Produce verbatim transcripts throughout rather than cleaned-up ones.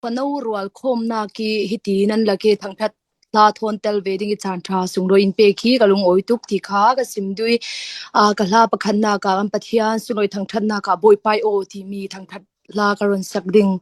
Fano rual khawmnak hi hitin an lak hi. Thangṭhat hla thawn tel ve ding i caan ṭha sunglawi in pek hi ka lungawi tuk ti kha ka sim duh i, aa, ka hla pakhatnak ah kan Pathian sunglawi thangṭhatnak ah Bawipa aw timi thangṭhat hla ka run sak ding.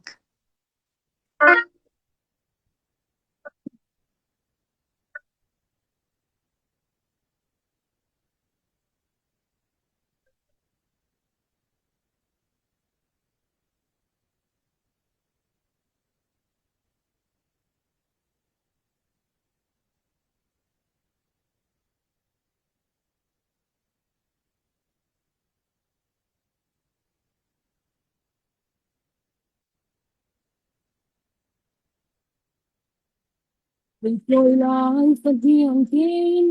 Hei tlawilai fahniang kin,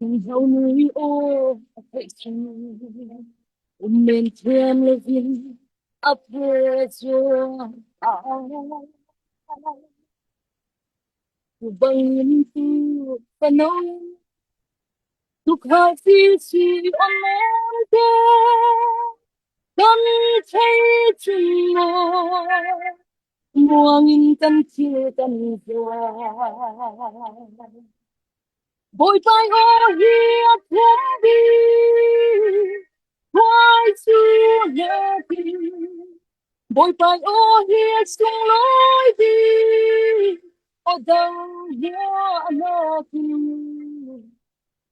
hei hlo nui aw a theih cun, um men thiam lovin a phe zuam a. Bangin tu fano, tu kha si si om men te, kan thei cun maw, muangin kan thil kan zuar. Bawipa aw hi a phum ding, huai cu hna ding. Bawipa aw hi a sunglawi ding, aw dang hna a hna ding.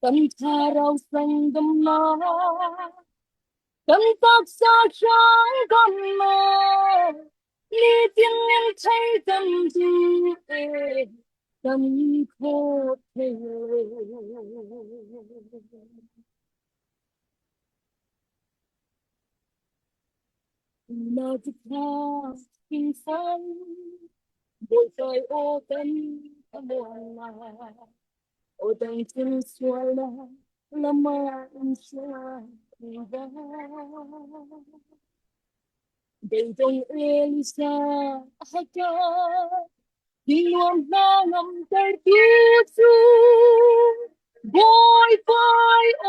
Kan thlarau sangdamnak, kan taksa hrang kan maw, nitin in thei kan duh e, kan khawh thei lo. Na cu kha hringsan, Bawipa aw kan a muannak, aw dang cun sualnak lamah in sual va. Beidong Elisa a haka, thingluang hna ngamtertu cu, Bawipa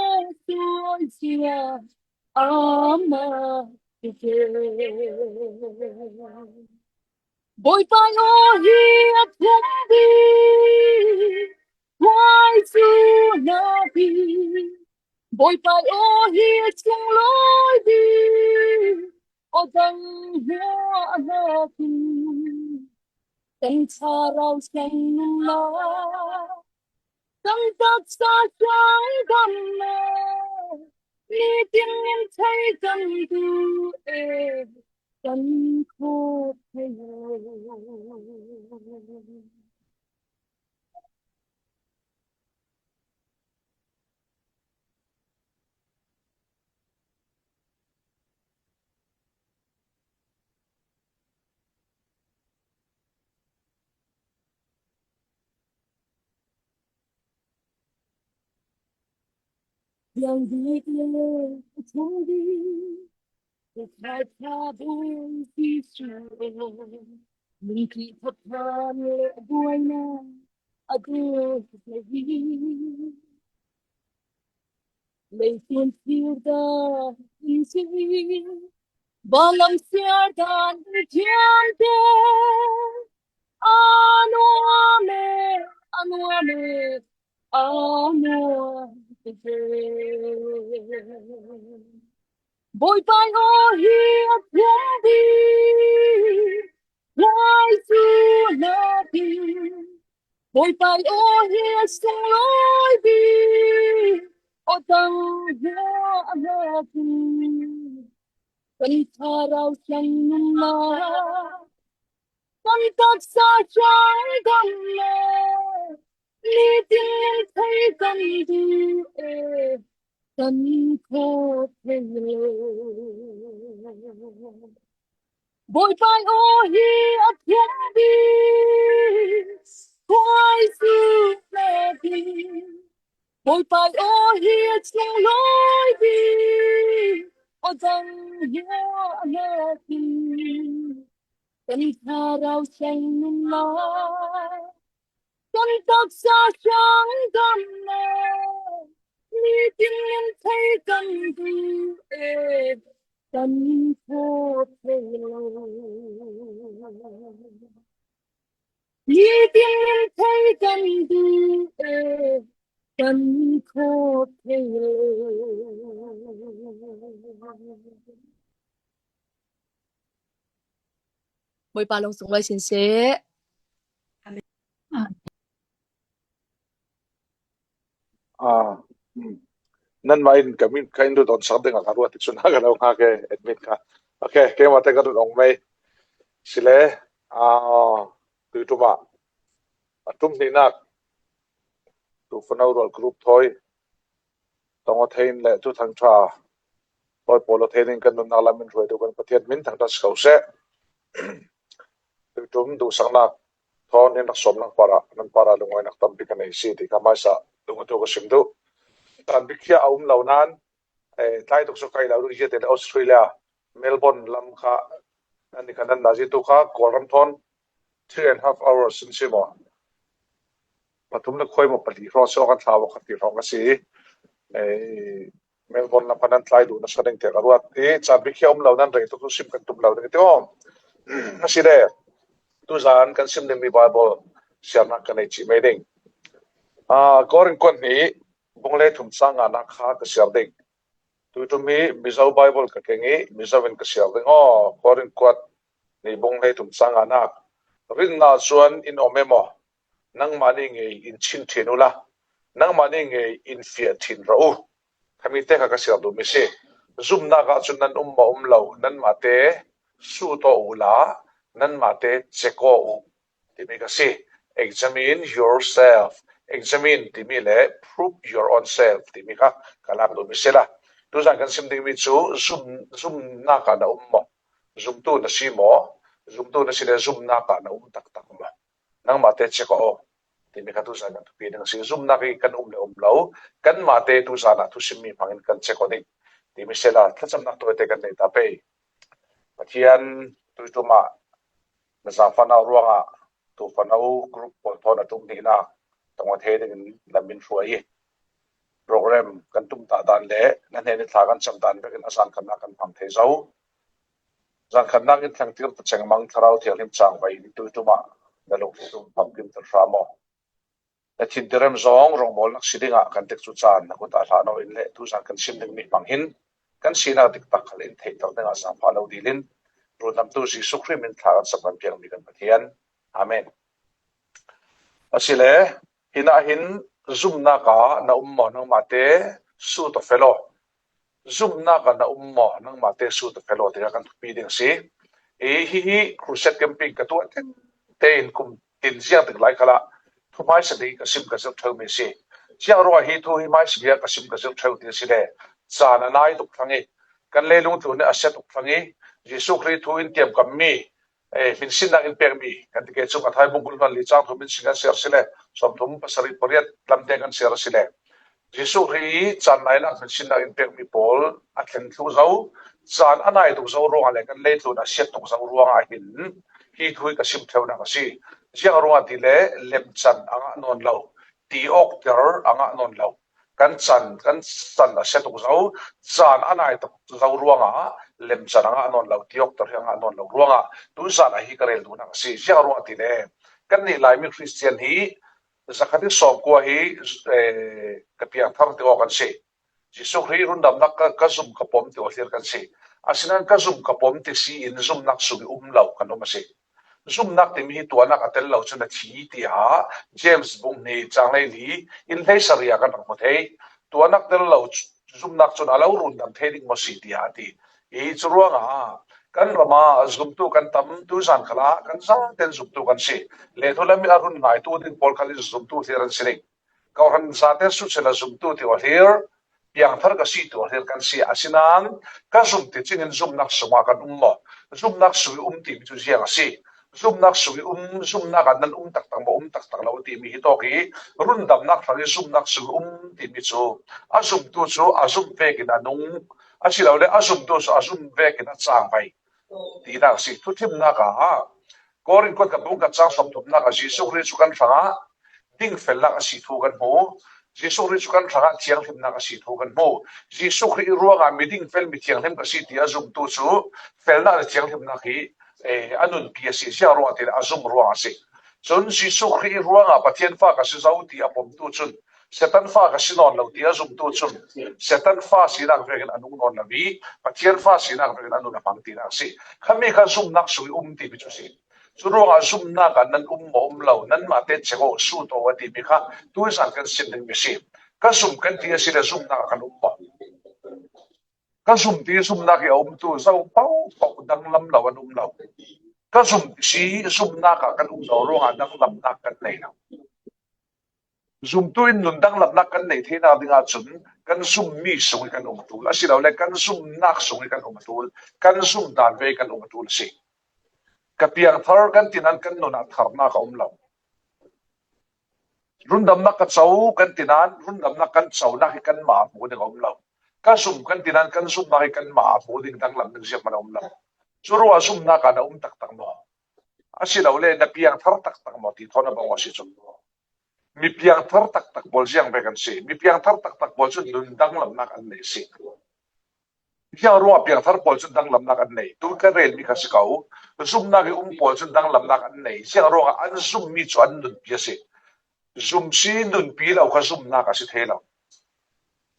aw sual cia amah si ve. Bawipa aw hi a phum ding, huai cu hna ding. Bawipa aw hi a sunglawi ding, aw dang hna a hna ding. Kan thlarau siang nunnak, kan taksa siang damnak, nitin in thei kan duh e, kan khawh thei lo. Yang bik le a thum ding, ka thla buai Jesuh, lungthli thaphan le a buainak a dawt le hi. Leitlun thir dan in si, vanlam siar dan in thiam te, a nuam e, a nuam e, a nuam e. Bawipa aw hi a phum ding, huai cu hna ding. Bawipa aw hi a sunglawi ding, aw dang hna a hna ding. Kan thlarau siang nunnak, kan taksa siang damnak, nitin in thei kan duh e, kan khawh thei lo. Bawipa aw hi a phum ding, huai cu hna ding. Bawipa aw hi a sunglawi ding, aw dang hna a hna ding. Kan thlarau siang nunnak, kan taksa siang damnak, nitin in thei kan duh e, kan khawh thei lo. Nitin thei kan duh e, kan khawk thei lo. Bawipa lawng sung lai sin seh. Amen. Ah, hmm. Nanmah in ka min, ka in rut on sak ding a ka ruat tik sun ha ka lo nga ke admit ka. Okay, keimah te ka rut ong mai. Sile, ah, tui tuma. A tum ni nak. Tu fanau rual group thoi. Tong a thein le tu thang tha. Hoi polo thein kan nun nak lam in ruai tu kan Pathian min thang tha sikau se. Tui tum tu sang nak. Thawn in rak sawm nang para, nan para lungawinak tampi kan nei si ti kha hmaisa lung a tu ka sim duh. Tan bik khia a um lo nan, eh, tlai tuk cu kai lo duh, ziate le Australia, Melbourne lam kha, nan ni kha nan na zi tu kha, Kawlram thawn three and half hours in si maw. Pathum le khuai maw pali hrawng si aw kan thlau a kha ti hrawng ka si. Eh, Melbourne lam kha nan tlai duh nasa ding te ka ruat. Eh, caan bik khia um lo nan rei tuk tu sim kan tum lo ding ti aw. A si le, tuzan kan sim ding mi Bible siarnak kan nei cih mai ding. Ah, Korin kuat hnih bung le thum cang nga nak kha ka siar ding. Tui tum hi Mizo Bible ka keng i, Mizo in ka siar ding aw. Korin kuat hnih bung le thum cang nga nak. Rinna cuan in om em aw? Nangmah nih ngei in chin ṭhin ula, nangmah nih ngei in fiah ṭhin rawh u. Khami te kha ka siar duh mi si. Zumnak ah cun nan um maw um lo, nanmah te sut aw ula, nanmah te check aw u, timi ka si. Examine yourself. Examine timi le prove your own self timi kha ka lak duh mi si la. Tuzan kan sim ding mi cu zum, zumnak ah na um maw? Zumtu na si maw? Zumtu na si le zumnak ah na um taktak maw? Nangmah te check aw timi kha tuzan kan thupi ding a si. Zumnak i kan um le um lo, kanmah te tuzan ah thusim mi hmangin kan check aw ding timi si la, thlacamnak tawite kan nei ta pei. Pathian, tui tum ah na zaangfahnak ruangah tu fanau group pawl thawn a tum hnihnak tong a thei dingin na min hruai i, program kan tum dah dan le na hnen i thla kan cam dan vekin a zan khatnak kan hmang thei zo. Zan khatnak in thlengtir ta cengmang Thlarau Thianghlim cangvai in tui tum ah na lungthin tum famkim ter hram aw. Na thintirem zong rongbawlnak si dingah kan tikcu caan na kut ah hlah naw in le tuzan kan sim ding mi hmang hin kan sinak diktak khal in theihter dingah zaangfah lo dil in, rundamtu Jesuh Khrih min thla kan sak kan piakmi kan Pathian. Amen. Asile, hinah hin zumnak ah na um maw, nangmah te sut aw fel aw. Zumnak ah na um maw, nangmah te sut aw fel aw, tiah kan thupi ding a si. I, hihi crusade camping ka tuah teng tein kum tin ziang tik lai khalah thu hmaisa bik ka sim ka zirh ṭheu mi a si. Ziang ruangah hi thu hi hmaisa bik ka sim ka zirh ṭheu ti a si le, caan a nai tuk thlang i, kan leilung tlun i a sia tuk thlang i, Jesuh Khrih thu in tiamkammi, eh, hminsinnak in pekmi kan ti ke cu Matthai bung kul hluan li cang thum in si kan siar si le, sawmthum pasarih pariat lamte kan siar si le, Jesuh Khrih caan nainak hminsinnak in pekmi pawl a thlen thluh zo, caan a nai tuk zo ruangah le kan leitlun a siat tuk zo ruangah hin hi thu hi ka sim ṭheunak a si. Ziang ruangah ti le lemcan a ngah nawn lo, ti awkter a ngah nawn lo. Kan can, kan can a sia tuk zo, caan a nai tuk zo ruangah lemcan a ngah nawn lo, ti awkter hi a ngah nawn lo ruangah tuzan ah hi ka rel duhnak a si. Ziang ruangah ti le, kannih Laimi Khristian hi zakhat i sawmkua hi, eh, ka piangthar ti aw kan si. Jesuh Khrih rundamnak ka, ka zum ka pom ti aw thlir kan si. Asinain ka zum ka pom ti si in zumnak sung i um lo kan um a si. Zumnak timi hi tuahnak a tel lo cun a thi tiah James bung hnih cang hleili in hleisarih ah kan rak hmu thei. Tuahnak tel lo cu, zumnak cun a lo rundam thei ding maw si tiah a ti. I cu ruangah kan ram ah zumtu kan tam, tuzan khalah kan zaten zumtu kan si. Lethu lam i a run ngaitu ding pawl khal in zumtu thlir an si ding. Kawhhran zate sut sehla zumtu ti aw thlir, piangthar ka si ti aw thlir kan si. Asinain ka zum ti cingin zumnak sungah kan um maw? Zumnak sung i um timi cu ziang a si. Zumnak sung i um, zumnak ah nan um taktak maw, um taktak lo timi hi tawk i, rundamnak hrang i zumnak sung i um timi cu a zumtu cu a zum vekin a nung, asilole a zumtu cu a zum vekin a cangvai tinak a si. Thuthimnak ah Korin kuat ka bung ka cang sawmthumnak ah Jesuh Khrih cu kan hrangah dingfelnak a si thu kan hmu. Jesuh Khrih cu kan hrangah thianghlimnak a si thu kan hmu. Jesuh Khrih ruangah mi dingfel, mi thianghlim ka si ti a zumtu cu felnak le thianghlimnak hi eh, a nunpi a si, ziang ruangah ti leh a zum ruangah a si. Cun Jesuh Khrih ruangah Pathian fa ka si zo ti a pomtu cun, Satan fa ka si nawn lo ti a zumtu cun, Satan fa sinak vekin a nung nawn lo i, Pathian fa sinak vekin a nun a hmang tinak a si. Khami kha zumnak sung i um timi cu si. Curuangah zumnak ah nan um maw um lo, nanmah te cek aw, sut aw a timi kha tuizan kan sin dingmi a si. Ka zum kan ti a si le zumnak ah kan um maw? Ka zum ti zumnak i a umtu zo paohpaoh danglam lo an um lo. Ka zum si zumnak ah kan um lo ruangah danglamnak kan nei lo. Zumtu in nun danglamnak kan nei theinak ding ahcun kan zummi sung i kan um a ṭul, asilole kan zumnak sung i kan um a ṭul, kan zum dan ve i kan um a ṭul a si. Ka piangthar kan ti nain kan nun ah tharnak a um lo. Rundamnak ka co kan ti nain rundamnak kan conak hi kanmah a hmu ding a um lo. Ka zum kan ti nain kan zumnak hi kanmah a hmu ding danglam ding zianghman a um lo. Curuangah zumnak ah na um taktak maw? Asilole na piangthar taktak maw ti thawn a bang aw si cu. Mi piangthar taktak pawl ziang bek an si. Mi piangthar taktak pawl cu nun danglamnak an nei si. Ziang ruangah piangthar pawl cun danglamnak an nei? Tu ka relmi kha si ko. Zumnak i um pawl cun danglamnak an nei. Ziang ruangah an zummi cu an nunpi a si. Zum si nunpi lo kha zumnak a si thei lo.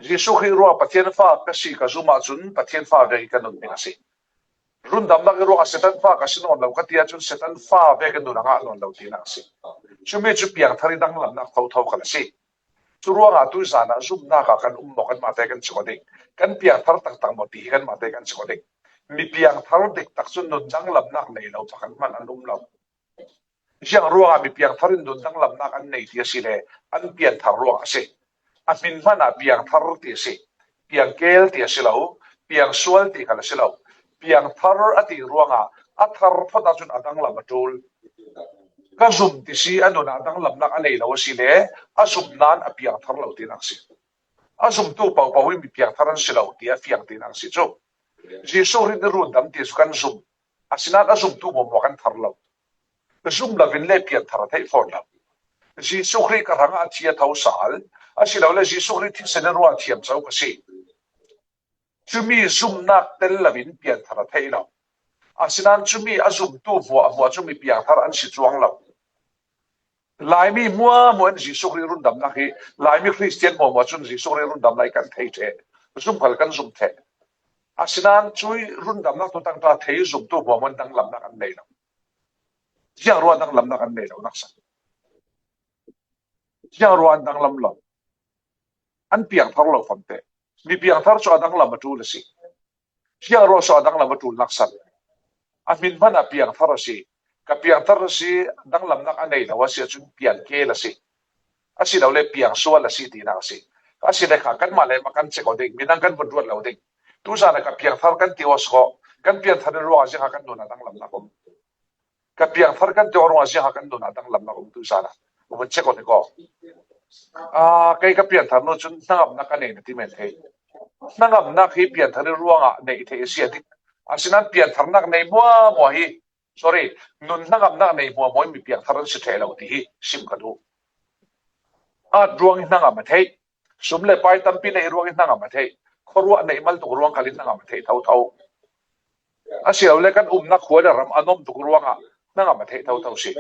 Jesuh Khrih ruangah Pathian fa ka si ka zum ahcun Pathian fa ve i ka nun ding a si. Rundamnak i ruangah Satan fa ka si nawn lo ka ti ahcun Satan fa ve ka nun a ngah nawn lo tinak a si. Cumi cu piangthar i danglamnak thotho kha a si. Curuangah tuizan ah zumnak ah kan um maw, kanmah te kan cek aw ding? Kan piangthar taktak maw ti hi kanmah te kan cek aw ding. Mi piangthar diktak cun nun danglamnak nei lo pakhat hmanh an um lo. Ziang ruangah mi piangthar in nun danglamnak an nei ti a si le an pianthar ruangah a si. A hmin hmanh ah piangthar ti a si. Piangkel ti a si lo, piangsual ti khal a si lo. Piangthar a ti ruangah a thar phot ahcun a danglam a ṭul. Ka zum ti si a nun ah danglamnak a nei lo a si le a zum nain a piangthar lo tinak a si. A zumtu paohpaoh hi mi piangthar an si lo ti a fiang tinak a si cu. Jesuh Khrih nih rundam ti cu kan zum. Asinain a zumtu hmuahhmuah kan thar lo. Zum loin le pianthar a theih fawn lo. Jesuh Khrih ka hrangah a thi a tho sal, asilole Jesuh Khrih thisen in ruah thiam co ka si. Cumi zumnak tel loin pianthar a theih lo. Asinain cumi a zumtu hmuahhmuah cu mi piangthar an si cuang lo. Laimi hmuahhmuah in Jesuh Khrih rundamnak hi, Laimi Khristian hmuahhmuah cun Jesuh Khrih rundamnak hi kan thei ṭheh. Zum khal kan zum ṭheh. Asinain cui rundamnak tu tangṭa thei zumtu hmuahhmuah in danglamnak an nei lo. Ziang ruah danglamnak an nei lo naksak? Ziang ruah an danglam lo? An piangthar lo famte. Mi piangthar cu a danglam a ṭul a si. Ziang ruah cu a danglam a ṭul naksak? A hmin hmanh ah piangthar a si. Ka piangthar a si, danglamnak a nei lo a si ahcun piangkel a si. Asilole piangsual a si tinak a si. Asile kha kanmah le mah kan cek aw ding, midang kan vun ruat lo ding. Tuzan ah ka piangthar kan ti aw si ko, kan pianthar in ruangah ziangha kan nun ah danglamnak um? Ka piangthar kan ti aw ruangah ziangha kan nun ah danglamnak um tuzan ah? Vun cek aw ni ko. Aa, kei ka pianthar nu cun hnangamnak ka nei na ti men thei. Hnangamnak hi pianthar in ruangah nei thei a si a dik. Asinain piantharnak nei hmuahhmuah hi, sorry, nun hnangamnak nei hmuahhmuah hi mi piangthar an si ṭheh lo ti hi sim ka duh. At ruang hi hnangam a theih. Sum le pai tampi neih ruang hi hnangam a theih. Khuaruah neih mal tuk ruang khal hi hnangam a theih thotho. Asilole kan umnak khua le ram a nuam tuk ruangah hnangam a theih thotho si.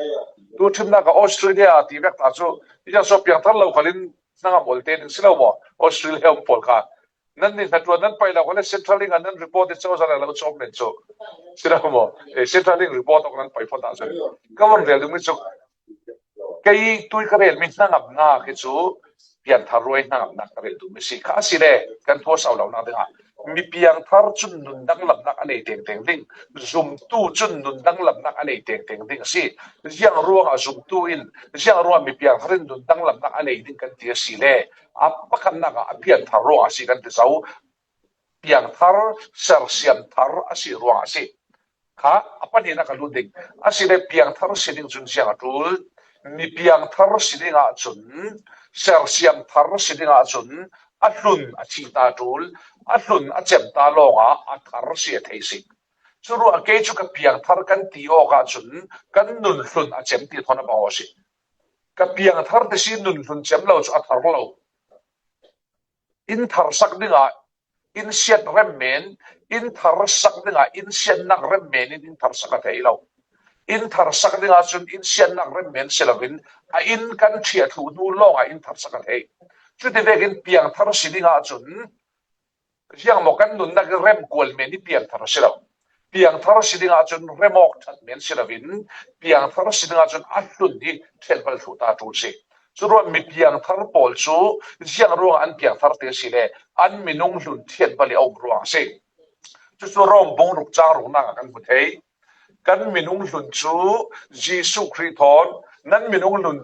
Tu ṭhimnak ah Australia ti vek ta cu, ziang so piangthar lo khal in hnangam ol te ding si lo maw? Australia um pawl kha. Nan nih hnaṭuan nan pai lo khal le Centrelink ah nan report i cozah lo cawm men cu. Si lo maw? Eh, Centrelink report awk nan pai phawt ahcun ka vun rel dingmi cu, kei tui ka relmi hnangamnak hi cu pianthar ruai hnangamnak ka rel duhmi si kha a si le kan thu a sau lonak dingah mi piangthar cun nun danglamnak a nei tengteng ding, zumtu cun nun danglamnak a nei tengteng ding a si. Ziang ruangah zumtu in, ziang ruangah mi piangthar in nun danglamnak a nei ding kan ti a si le a pakhatnak ah a pianthar ruangah a si kan ti zo. Piangthar, sersiam thar a si ruangah a si. Kha a pahnihnak a lut ding. Asile piangthar si ding cun ziang a ṭul? Mi piangthar si ding ahcun, sersiam thar si ding ahcun a hlun a thih ta ṭul, a hlun a cem ta lawngah a thar si a thei si. Curuangah kei cu ka piangthar kan ti awk ahcun kan nun hlun a cem ti thawn a bang aw si. Ka piangthar ti si, nun hlun cem lo cu a thar lo. In tharsak dingah in siat rem men, in tharsak dingah in siatnak rem men in in tharsak a thei lo. In tharsak dingah cun in siatnak rem men si loin a in kan ṭhiah thluh hnu lawngah in tharsak a thei. Cuti vekin piangthar si dingah cun ziang maw kan nunnak i rem kual men i piangthar a si lo. Piangthar si dingah cun remawk ṭhat men si loin piangthar si dingah cun a hlun hi ṭhiatbal thluh ta ṭul si. Curuang mi piangthar pawl cu ziang ruangah an piangthar te si le an minung hlun ṭhiatbal i a um ruang a si. Cucu Rom bung ruk cang ruknak ah kan hmu thei. Kan minung hlun cu Jesuh Khrih thawn nan minung hlun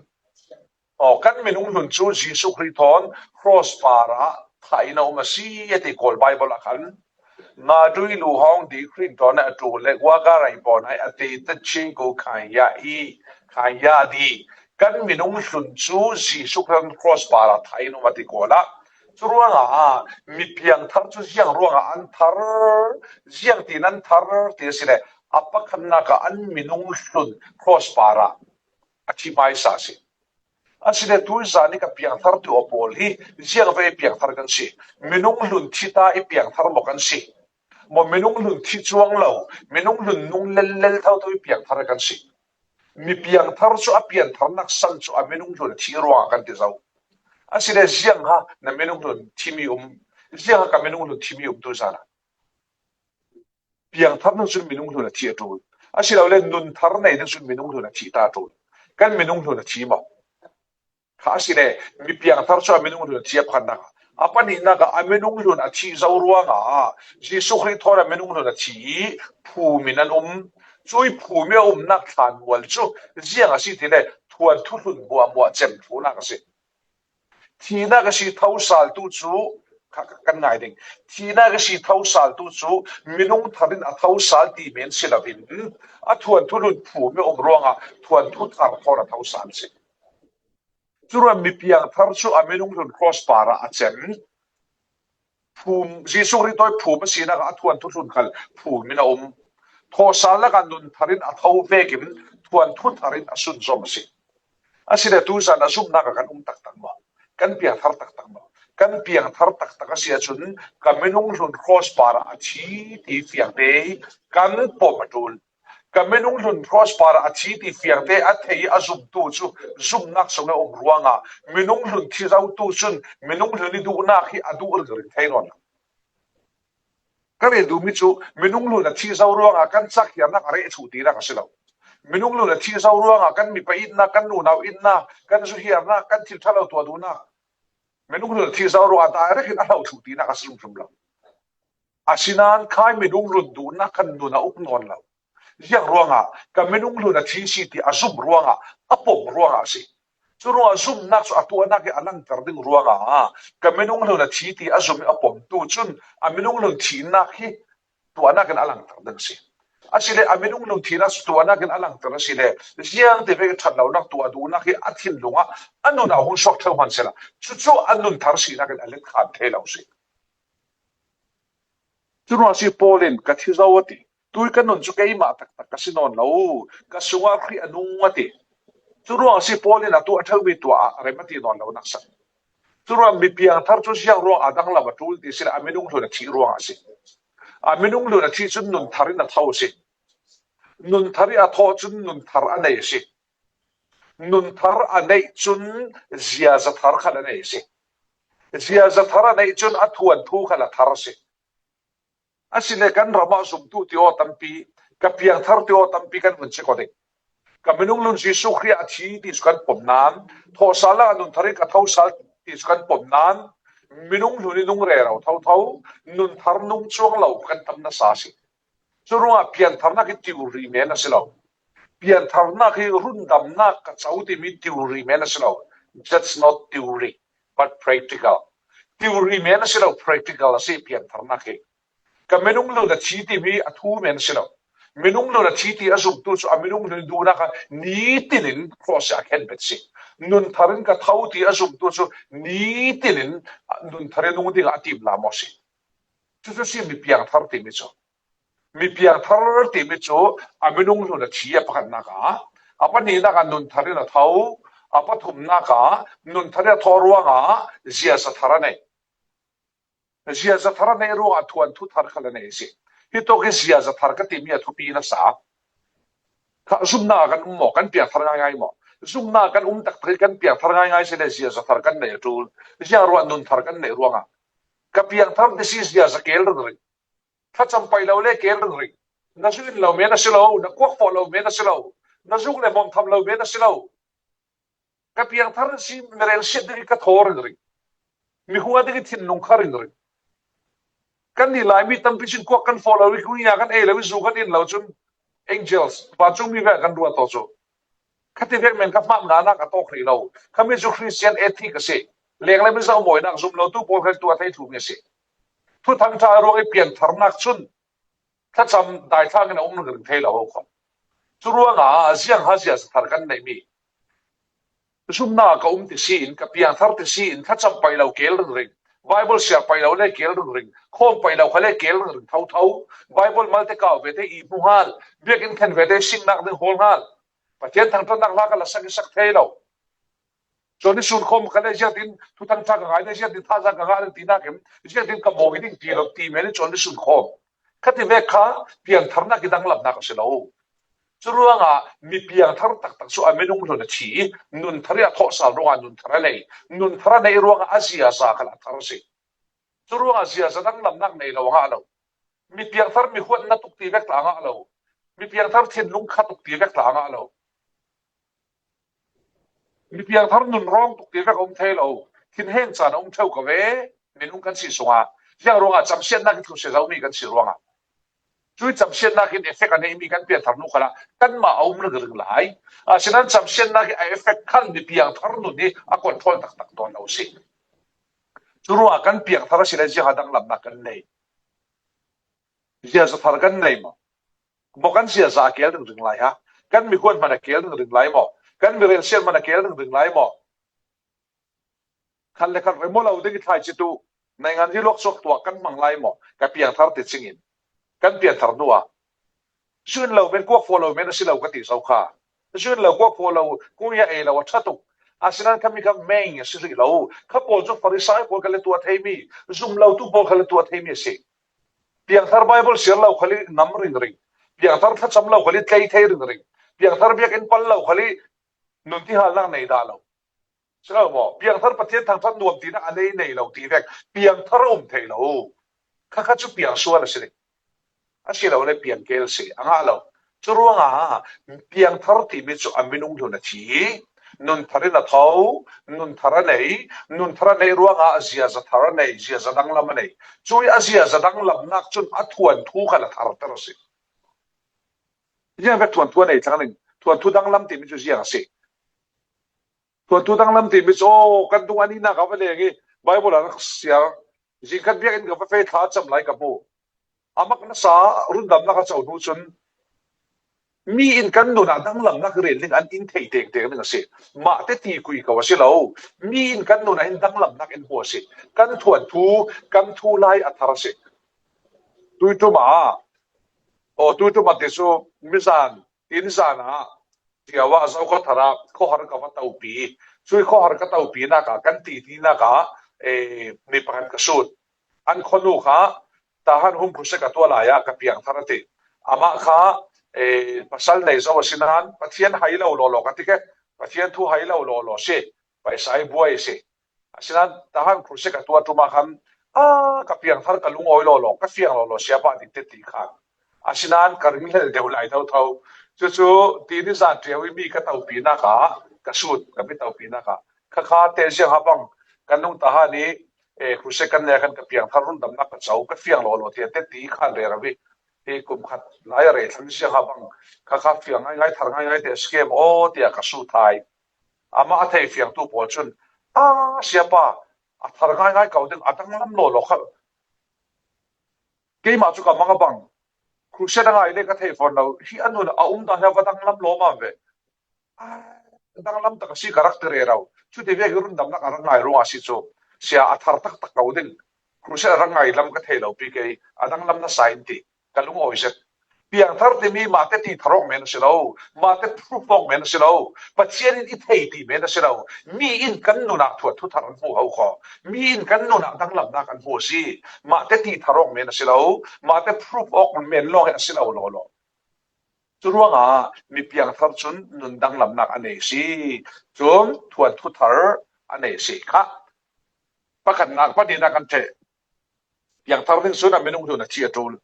Aw, kan minung hlun cu Jesuh Khrih thawn cross parah thah in a um a si, a ti Kawl Bible ah khan. Nga dui lu hawng di Khrih thawn a ṭul le wa ka rai pawn ai a ti ta ching ko khan ya i, khan ya di. Kan minung hlun cu Jesuh Khrih thawn cross parah thah in a um a ti Kawl ah. Curuangah mi piangthar cu ziang ruangah an thar, ziang tiin an thar ti a si le a pakhatnak ah an minung hlun cross parah a thi hmaisa a si. Asile tuizan i ka piangthar ti aw pawl hi ziangve i piangthar kan si? Minung hlun thi ta i piangthar maw kan si? Maw minung hlun thi cuang lo, minung hlun nung lellel thotho i piangthar kan si? Mi piangthar cu a piantharnak san cu a minung hlun a thi ruangah kan ti zo. Asile ziang ha na minung hlun thimi um, ziang ha ka minung hlun thimi um tuizan ah? Piangthar ding cun minung hlun a thi a ṭul. Asilole nun thar nei ding cun minung hlun a thi ta a ṭul. Kan minung hlun a thi maw? Kha asile mi piangthar cu a minung hlun a thi a pakhatnak ah. A pahnihnak ah a minung hlun a thi zo ruangah Jesuh Khrih thawn a minung hlun a thi i phum in an um. Cui phum i a umnak thlanmual cu ziang a si ti le thuanthu hlun hmuahhmuah cem thluhnak a si. Thihnak a si tho sal tu cu kha kan ngai ding. Thihnak a si tho sal tu cu minung thar in a tho sal ti men si loin a thuanthu hlun phum i um ruangah thuanthu thar thawn a tho sal si. Curuang mi piangthar cu a minung hlun cross parah a cem. Phum, Jesuh Khrih thawn phum a sinak ah a thuanthu hlun khal phum in a um. Thawhsal lakah nun thar in a tho vekin thuanthu thar in a sunzom a si. Asile tuzan a zumnak ah kan um taktak maw? Kan piangthar taktak maw? Kan piangthar taktak a si ahcun ka minung hlun cross parah a thi ti fiangte kan pom a ṭul. Ka minung hlun cross parah a thi ti fiangte a thei a zumtu cu zumnak sung a um ruangah minung hlun thi zotu cun minung hlun i duhnak hi a duh ringring thei nawn lo. Ka rel duhmi cu minung hlun a thi zo ruangah kan cakhiarnak a reh thluh tinak a si lo. Minung hlun a thi zo ruangah kan mipa itnak, kan nunau itnak, kan zuhiarnak, kan thil ṭha lo tuah duhnak, minung hlun a thi zo ruangah direct in a hlo thluh tinak a si hrimhrim lo. Asinain khai minung hlun duhnak khan nun a uk nawn lo. Ziang ruangah ka minung hlun a thi si ti a zum ruangah, a pom ruangah a si. Curuangah zumnak cu a tuahnak i a langter ding ruangah ka minung hlun a thi ti a zum i a pomtu cun a minung hlun thihnak hi tuahnak in a langter ding a si. Asile a minung hlun thihnak cu tuahnak in a langter a si le ziang ti vek ṭhat lonak tuah duhnak hi a thinlung ah a nun ah hun suak ṭheu hman sehla cucu a nun thar sinak in a let khan thei lo si. Curuangah si Paul in ka thi zo a ti. Tui ka nun cu keimah taktak ka si nawn lo. Ka sungah Khrih a nung a ti. Curuangah si Paul in a tuah ṭheumi tuah a rem a ti nawn lo nak san. Curuangah mi piangthar cu ziang ruang a dang lam a ṭul ti si le a minung hlun a thih ruangah a si. A minung hlun a thih cun nun thar in a tho a si. Nun thar i a thawh cun nun thar a nei a si. Nun thar a neih cun ziaza thar khal a nei a si. Ziaza thar a neih cun a thuanthu khal a thar a si. Asile kan ram ah zumtu ti aw tampi, ka piangthar ti aw tampi kan vun check aw ding. Ka minung hlun Jesuh Khrih a thi ti cu kan pom nan, thawhsal ah nun thar in ka thosal ti cu kan pom nan, minung hlun i nung rero thotho, nun thar nung cuang lo kan tam nasa a si. Curuangah piantharnak hi theory men a si lo. Piantharnak hi rundamnak ka co timi theory men a si lo. That's not theory, but practical. Theory men a si lo, practical a si piantharnak hi. Ka minung hlun a thi timi a thu men a si lo. Minung hlun a thi ti a zumtu cu a minung hlun duhnak kha nitin in cross ah a khenbet si. Nun thar in ka tho ti a zumtu cu nitin in nun thar in nung dingah a timlam aw si. Cucu si mi piangthar timi cu. Mi piangthar timi cu a minung hlun a thi a pakhatnak ah, a pahnihnak ah nun thar in a tho, a pathumnak ah nun thar in a thawh ruangah ziaza thar a nei. Ziaza thar a neih ruangah thuanthu thar kha la nei si. Hi tawk hi ziaza thar ka timi a thupi na sa. Kha zumna kan um maw, kan piangthar ngaingai maw? Zumna kan um taktak hi kan piangthar ngaingai si le ziaza thar kan neih a ṭul. Ziang ruah nun thar kan neih ruangah ka piangthar ti si ziaza kel ringring. Thlacham pai lo le kel ringring. Na zu in lo men a si lo, na kuak fawh lo men a si lo, na zuk le hmawm tham lo men a si lo. Ka piangthar si mi rel siat ding ka thaw ringring. Mi hua ding thinlung kha ringring. Kan ni lai mi tampi sin kuak kan fawh lo i kuia kan ei lo i zu kan in lo chun angels, vancung mi ve kan ruat tawh chu. Khati vek men ka hmang na na ka tawk rih lo. Khami chu Christian ethic a si. Leng le mi zau mawi nak zum lo tu pawl kan tua thei thu nge si. Thuthang ṭha ruang i piangthar nak chun thlacham daithlang in a um ringring thei lo ho khawm. Chu ruangah ziang ha ziaza thar kan nei mi. Zumna ka um ti si in, ka piangthar ti si in, thlacham pai lo kel ringring. Bible siar pai lo le kel ringring. Khawm pai lo kha le kel ringring tho tho. Bible malte kau ve te i hmu hal. Biak in khen ve te singnak ding hawl hal. Pathian thangṭhatnak hla ka la sak i sak thei lo. Chuan i sun khawm kha le ziak tin thuthang ṭha ka ngai le ziak tin thaza ka ngai le ti nak em ziak tin ka mawi ding ti lo ti mai le chuan i sun khawm. Khati vek kha piangtharnak i danglamnak a si lo. Chu ruangah mi piangthar taktak chu a minung hlun a thi, nun thar i a thawhsal ruangah nun thar a nei, nun thar a neih ruangah a ziaza kha la thar a si. Chu ruangah ziaza danglamnak nei lo a ngah lo. Mi piangthar mi huatna tuk ti vek tla a ngah lo. Mi piangthar thinlung kha tuk ti vek tla a ngah lo. Mi piangthar nun rawng tuk ti vek a um thei lo. Thinheng chan a um theu ka ve. Minung kan si sunga ziang ruangah chamsiatnak i thlusia zo mi kan si ruangah. Chu i chamsiatnak in effect a nei mi kan piangthar nu khalah kanmah a um ringring lai. Asinan chamsiatnak i a effect khan mi piangthar nun hi a control taktak dawn lo si. Chu ruangah kan piangthar a si le ziang a danglamnak kan nei. Ziaza thar kan nei maw? Maw kan ziaza a kel ringring lai ha? Kan mi huan hman a kel ringring lai maw? Kan mi relsiat hman a kel ringring lai maw? Khan le khan remo lo ding i thlai chi tu naingan hi lawk chuak tuah kan hmang lai maw? Ka piangthar ti chingin kan piangthar hnuah zu in lo men kuak fawh lo men a si lo ka ti zo kha. Zu in lo kuak fawh lo kung hi a ei lo a ṭha tuk. Asinan kha mi kha meng a si rih lo. Kha pawl chu Farisai pawl kha le tuah thei mi, zum lo tu pawl kha le tuah thei mi a si. Piangthar Bible siar lo khali nam ringring. Piangthar thlacham lo khali tlei thei ringring. Piangthar biak in pal lo khali nun ti halnak nei dah lo. Si lo maw? Piangthar Pathian thangṭhat nuam tina a nei nei lo ti vek. Piangthar a um thei lo. Kha kha chu piang sual a si ding. A si lo le piang kel si. A ngah lo. Chu ruangah piangthar timi chu a minung hlun a thi. Nun thar in a tho, nun thar a nei, nun thar a nei ruangah ziaza thar a nei, ziaza danglam a nei. Chu a ziaza danglamnak chun a thuanthu kha la thar ter a si. Ziang vek thuanthu a nei thlang ning, thuanthu danglam timi chu ziang a si. Thuanthu danglam timi chu, aw, kan dung a ninak a va leng i Bible a rak siar. Zing khat biak in ka va fei thla cham lai ka hmu. A mak nasa rundamnak a cho hnu chun mi in kan nunah danglamnak rel ding an in thei tengteng ding a si. Mahte ti kui ko a si lo. Mi in kan nunah hin danglamnak in hmu a si. Kan thuanthu, kan thu lai a thar a si. Tuiṭuma, aw, tuiṭuma ti chu mizan, tin zana, tiawa zo khaw thara, khawhar ka va topi. Chui khawhar ka topi naka, kan titi naka, eh, mi pakhat ka sut. An khawnu kha, Tahan hum khuse ka tuah laia ka piangthar a ti. Amah kha, eh, pasal nei zo a si nan, Pathian hai lo law law ka ti ke, Pathian thu hai lo law law si, paisa i buai si. Asinan Tahan khuse ka tuah ṭuma khan, a, ka piangthar ka lungawi law law, ka fiang law law, siapa ti te ti khan. Asinan ka ring hlel deuh lai tho tho. Chu chu, tini zan tiau i mi ka topi naka, ka sut, ka mi topi naka. Kha kha te ziang ha bang, kan nung Tahan i, eh, khuse kan nek khan ka piangthar rundamnak ka cho, ka fiang law law, tia te ti khan rel a vi. Hi kum khat lai a rei thlang ziang ha bang, kha kha fiang ngai ngai, thar ngai ngai te scam aw tia ka sut thai. Amah a thei fiangtu pawl chun, a, siapa, a thar ngai ngai ko ding, a danglam law law kha. Keimah chu ka mang a bang. Crusade a ngai le ka thei fawn lo. Hi a nun a um dan hi a va danglam law mah ve. A, danglam tak a si ka rak ti rero. Chuti vek i rundamnak a rak ngai ruang a si chu. Sia a thar tak tak ko ding. Crusade a rak ngai lam ka thei lo pi kei. A danglam nasa in ti. Ka lungawi zet. Piangthar timi mahte ti thar awk men a si lo, mahte proof awk men a si lo, Pathian in i thei ti men a si lo. Mi in kan nunah thuanthu thar an hmu ho khaw, mi in kan nunah danglamnak an hmu a si. Mahte ti thar awk men a si lo, mahte proof awk men lawng hi a si lo law law. Cu ruangah mi piangthar cun nun danglamnak a nei si. Cun thuanthu thar a nei si kha. Pakhatnak, pahnihnak kan ṭheh. Piangthar ding cun a minung hlun a thi a ṭul.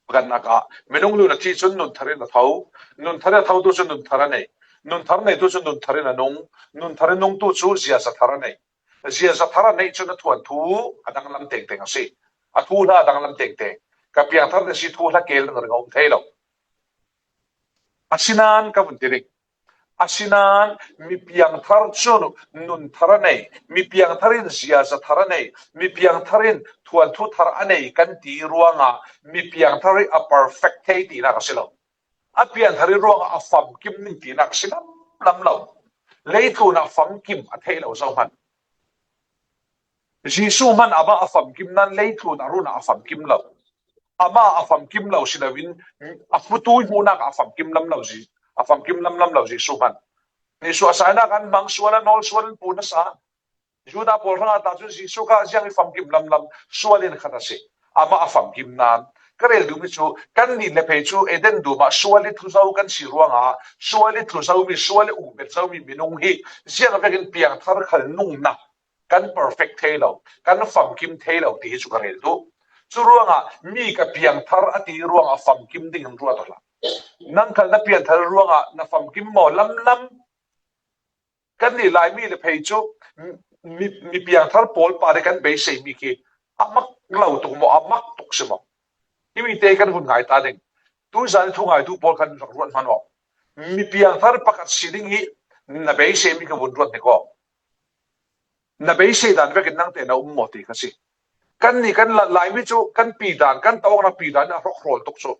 Pakhatnak ah minung hlun a thi cun nun thar in a tho. Nun thar in a tho tu cun nun thar a nei. Nun thar nei tu cun nun thar in a nung. Nun thar in nung tu cu ziaza thar a nei. Ziaza thar a neih cun a thuanthu a danglam tengteng a si. A thuhla a danglam tengteng. Ka piangthar na si thuhla kel na ring a um thei lo. Asinain ka vun ti ding. Asinain mi piangthar cun nun thar a nei, mi piangthar in ziaza thar a nei, mi piangthar in thuanthu thar a nei kan ti ruangah mi piangthar hi a perfect thei tinak a si lo. A pianthar hi ruangah a famkim ning tinak a si lam, lam lo. Leitlun ah famkim a thei lo zohman. Jesuh hman amah a famkim nan leitlun a run ah a famkim lo. Amah a famkim lo si loin a hmutu hmuhnak ah a famkim lam lo, a famkim lamlam lo Jesuh hman. Jesuh a sainak an hmang, sual a nawl, sual in pun a sa. Judah pawl hrangah ta cun Jesuh kha ziang i famkim lamlam sual in khat a si. Amah a famkim nan ka rel duhmi cu kannih le phei cu Eden dum ah sual i thlu zo kan si ruangah sual i thlu zomi, sual i uk bet zomi minung hi ziang vekin piangthar khal nungnak kan perfect thei lo, kan famkim thei lo ti hi cu ka rel duh. Cu ruangah mi ka piangthar a ti ruangah famkim ding in ruat aw hlah. Nang khal na pianthar ruangah na famkim maw lamlam? Kannih Laimi le phei cu mi, mi piangthar pawl pah le kan beiseimi khi a mak lo tuk maw, a mak tuk si maw? Himi te kan hun ngai ta ding. Tuzan thu ngaitu pawl kan rak ruat hman aw. Mi piangthar pakhat si ding hi na beiseimi ka vun ruat ni kaw. Na beisei dan vekin nang te na um maw ti ka si. Kannih kan la-, Laimi cu kan pi dan, kan tawknak pi dan a hrawk hrawl tuk cu.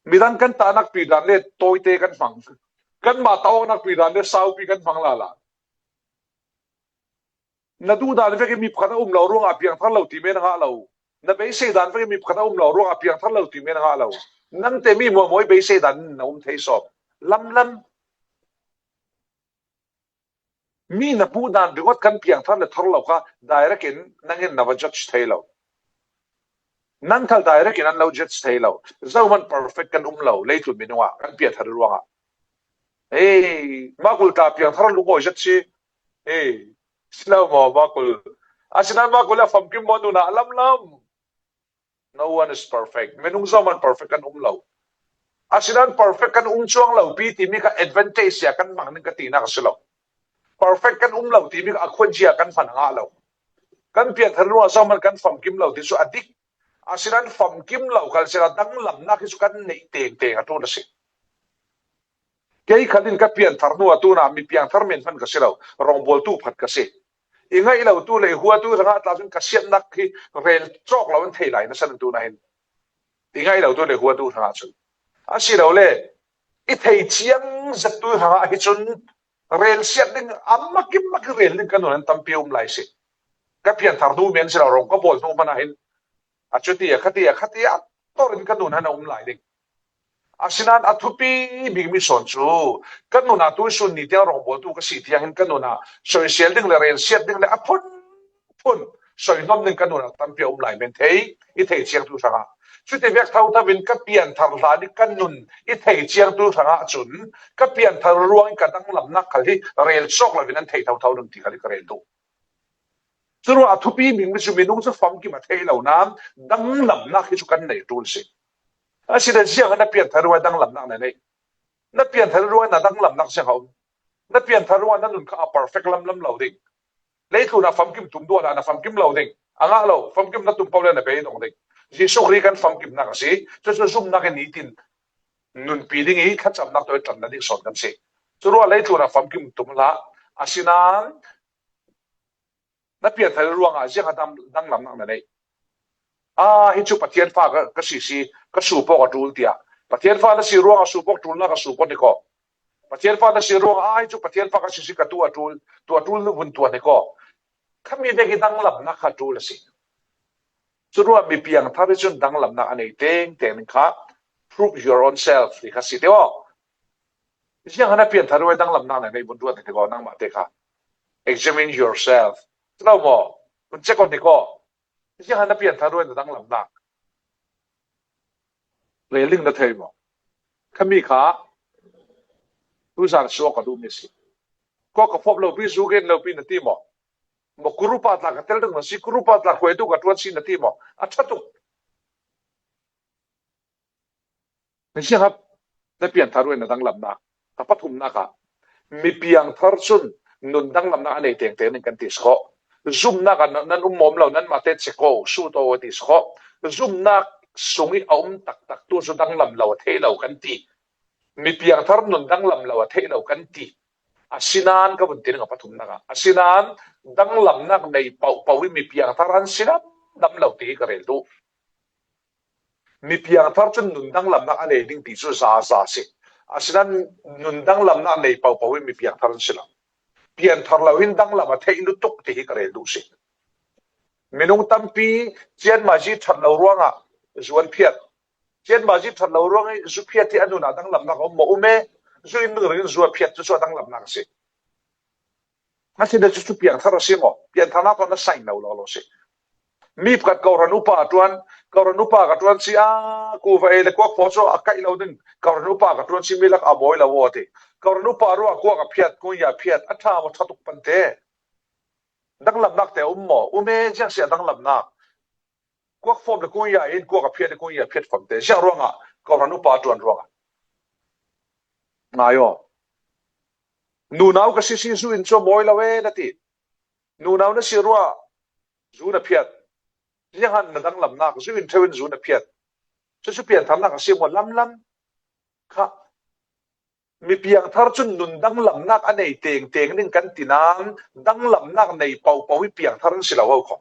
Midang kan tahnak pi dan le tawite kan hmang. Kanmah tawknak pi dan le saupi kan hmang lala. Na duh dan vekin mi pakhat a um lo ruangah piangthar lo ti men a ngah lo. Na beisei dan vekin mi pakhat a um lo ruangah piangthar lo ti men a ngah lo. Nang te mi mawi mawi beisei dan in na um thei sawm. Lamlam. Mi na hmuh dan ringawt kan piangthar le thar lo kha direct in nang in na va judge thei lo. Nang khal direct in an lo judge thei lo. Zohman perfect kan um lo, leitlun minung ah kan pianthar ruangah. Ei, makul ta piangthar lungawi zet si. Ei, si lo maw, makul? Asinain makul a famkim maw nunah lamlam? No one is perfect. Minung zohman perfect kan um lo. Asinain perfect kan um cuang lo pi timi kha advantage sia kan hmang ning ka tinak a si lo. Perfect kan um lo timi kha a khuan cia kan hman a ngah lo. Kan pianthar ruangah zohman kan famkim lo ti cu a dik. Asinain famkim lo khal sila danglamnak hi cu kan neih tengteng a ṭul a si. Kei khal in ka pianthar hnu a tunah mi piangthar men hman ka si lo, rawngbawltu pakhat ka si. I ngaih lotu le i huatu hrangah tla cun ka siatnak hi rel cawk lo an thei lai na san tunah hin. I ngaih lotu le i huatu hrangah cun. Asilole, i thei ciang zettu hrangah hi cun rel siat ding, a makim mak i rel ding ka nun an tampi a um lai si. Ka pianthar hnu men si lo, rong ka bawl hnu hmanah hin a cuti a khati a khati a tor in ka nun an a um lai ding. Asinain a thupi bikmi sawn cu kan nunah tuisun ni tiang rawngbawltu ka si tiang hin kan nunah soisel ding le relsiat ding le a phunphun soihnawm ding kan nunah tampi a um lai men thei i thei ciangtu hrangah. Cuti vek thotho in ka pianthar hlan i kan nun i thei ciangtu hrangah cun ka pianthar ruang i ka danglamnak khal hi rel cawk loin an thei thotho ding ti khal i ka rel duh. Curuangah a thupi bikmi cu minung cu famkim a thei lo nain danglamnak hi cu kan nei ṭul si. Asile ziangah na pianthar ruangah danglamnak na neih? Na pianthar ruangah na danglamnak ziangah um? Na pianthar ruangah na nun kha a perfect lamlam lo ding. Leitlun ah famkim tum duah hlah, na famkim lo ding. A ngah lo, famkim na tum paoh le na beidong ding. Jesuh Khrih kan famkimnak a si. Cucu zumnak in nitin nunpi ding i thlacamnak tawh i ṭan na ding sawn kan si. Curuangah leitlun ah famkim tum hlah. Asinain na pianthar ruangah ziangah dang, danglamnak na neih? Ah, hi cu Pathian fa ka, ka si si, ka suupawk a ṭul tiah. Pathian fa na si ruangah suupawk ṭulnak a suupawk ni kaw. Pathian fa na si ruangah, ah, hi cu Pathian fa ka si si, ka tu a ṭul, tu a ṭul vun tuah ni kaw. Khami vek i danglamnak kha ṭul a si. Curuah mi piangthar hi cun danglamnak a nei tengteng ning kha, prove your own self ti kha si te aw. Ziang han a pianthar ruai danglamnak nei nei vun ruat te ko nangmah te kha. Examine yourself. Tlau maw? Vun check on te ko. Ziang han a pianthar ruai danglamnak. Reling na thei maw? Khami kha tuzan suak ka duhmi si. Ko ka fop lo pi, zu gen lo pi na ti maw? Maw kurupa tla ka tel ding na si, kurupa tla khuaitu ka tuan si na ti maw? A ṭha tuk. Ziang han na pianthar ruai na danglamnak. A pathumnak ah mi piangthar cun nun danglamnak a nei tengteng ning kan ti si khawh. Zumnak ah nan, nan um mawm lo, nanmah te che ko, su to ti si khawh. Zumnak sung i a um taktak tu cu danglam lo a theih lo kan ti. Mi piangthar nun danglam lo a theih lo kan ti. Asinain ka vun ti ning a pathumnak ah, asinain danglamnak nei paohpaoh i mi piangthar an si lam, lam lo ti hi ka rel duh. Mi piangthar cun nun danglamnak a nei ding ti cu za za si. Asinain nun danglamnak nei paohpaoh i mi piangthar an si lo. Pianthar lo hin danglam a theih lutuk ti hi ka rel duh si. Minung tampi cianmai zi ṭhat lo ruangah zu an phiat. Cianmai zi ṭhat lo ruangah zu phiat hi a nun ah danglamnak a um maw? Um e. Zu in ning ring in zu a phiat cu, cu a danglamnak a si. Asinain cucu piangthar a si maw? Piantharnak thawn a saing lo lo lo si. Mi pakhat kohran upa a ṭuan, kohran upa ka ṭuan si a, kuva ei le kuak paw cu a kaih lo ding, kohran upa ka ṭuan si mi lak a mawi lo aw ti. Kohran upa ruah kuak a phiat, kuia phiat, a ṭha maw, ṭha tuk pante. Danglamnak te a um maw? Um e, ziang si a danglamnak. Kuak fawm le kuia in kuak a phiat le kuia phiat famte. Ziang ruangah, kohran upa a ṭuan ruangah. Ngai aw. Nunau ka si si zu in cu mawi lo e na ti. Nunau na si ruah zu na phiat. Ziang han na danglamnak, zu in ṭheu in zu na phiat. Cucu piantharnak a si maw? Lamlam kha. Mi piangthar cun nun danglamnak a nei tengteng ning kan ti nain danglamnak nei paohpaoh i piangthar an si lo ho kho.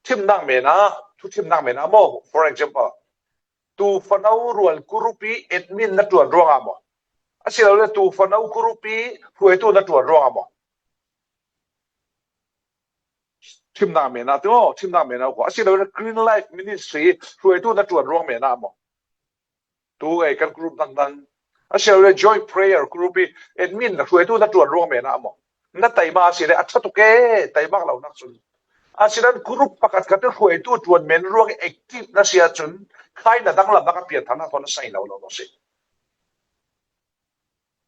Thimnak men ah, thu thimnak men ah maw? For example, tu fano rual kurupi admin na ṭuan ruangah maw? Asilole tu fano kurupi hruaitu na ṭuan ruangah maw? Thimnak men ah, tu thimnak men ah kho. Asilole Green Life Ministry hruaitu na ṭuan ruang men ah maw? Tu ei kan group dangdang. Asilole Joy Prayer group i admin na hruaitu na ṭuan ruang men ah maw? Na taima a si le a ṭha tuk e, taimak lonak cun. Asinain group pakhat khat in hruaitu ṭuan men ruang i active na si ahcun khai na danglamnak a piantharnak thawn a saing lo lo lo si.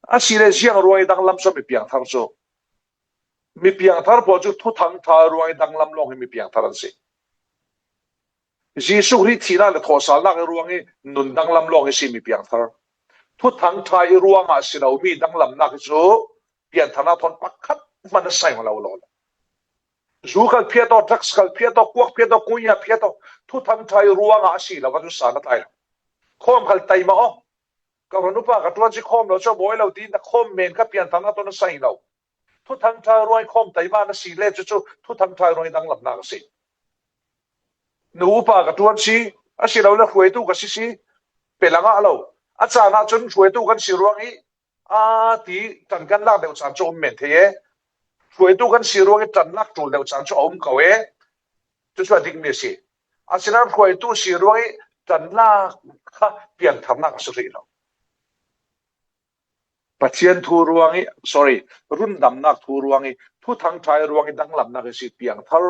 Asile ziang ruang i danglam cu mi piangthar cu. Mi piangthar pawl cu thuthang ṭha ruang i danglam lawng hi mi piangthar an si. Jesuh Khrih thihnak le thawhsalnak i ruang i nun danglam lawng i si mi piangthar. Thuthang ṭha i ruangah si lomi danglamnak hi cu piantharnak thawn pakhat hmanh a saing lo lo. Zu khal phiat aw, drugs khal phiat aw, kuak phiat aw, kuia phiat aw, thuthang ṭha i ruangah a si lo, a cu sa na tlai lo. Khawm khal taima aw. Ka hruaitu pa ka ṭuan si khawm lo cu a mawi lo ti na khawm men kha piantharnak thawn a saing lo. Thuthang ṭha ruang i khawm taima na si le cucu thuthang ṭha ruang i danglamnak a si. Nu upa ka ṭuan si, asilole hruaitu ka si si, pe langah lo. A caan ahcun hruaitu kan si ruang i, aa ti ṭan kan lak deuh caan cu a um men thei e. Hruaitu kan si ruang i ṭan lak ṭul deuh caan cu a um ko e. Cucu a dikmi a si. Asinain hruaitu si ruang i ṭan lak kha piantharnak a si rih lo. Pathian thu ruang i, sorry, rundamnak thu ruang i, thuthang ṭha i ruang i danglamnak i si piangthar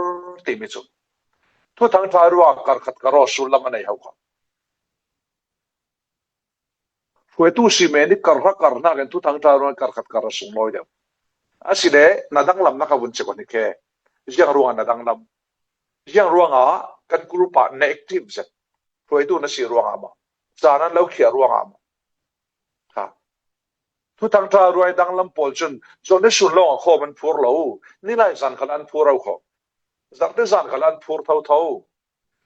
timi cu. Thuthang ṭha i ruang kar khat kar aw sullam a nei ho kho. Hruaitu si men i kar hra kar hnakin thuthang ṭha i ruang i kar khat kar a sunglawi deuh. Asile na danglamnak a vun cek aw hnik he. Ziang ruangah na danglam? Ziang ruangah kan group ah na active zet? Hruaitu na si ruangah maw? Caan an lo khiah ruangah maw? Ha. Thuthang ṭha ruang i danglam pawl cun Zohni sun lawngah khawm an phur lo. Nilai zan khal an phur au kho. Zarhte zan khal an phur thotho.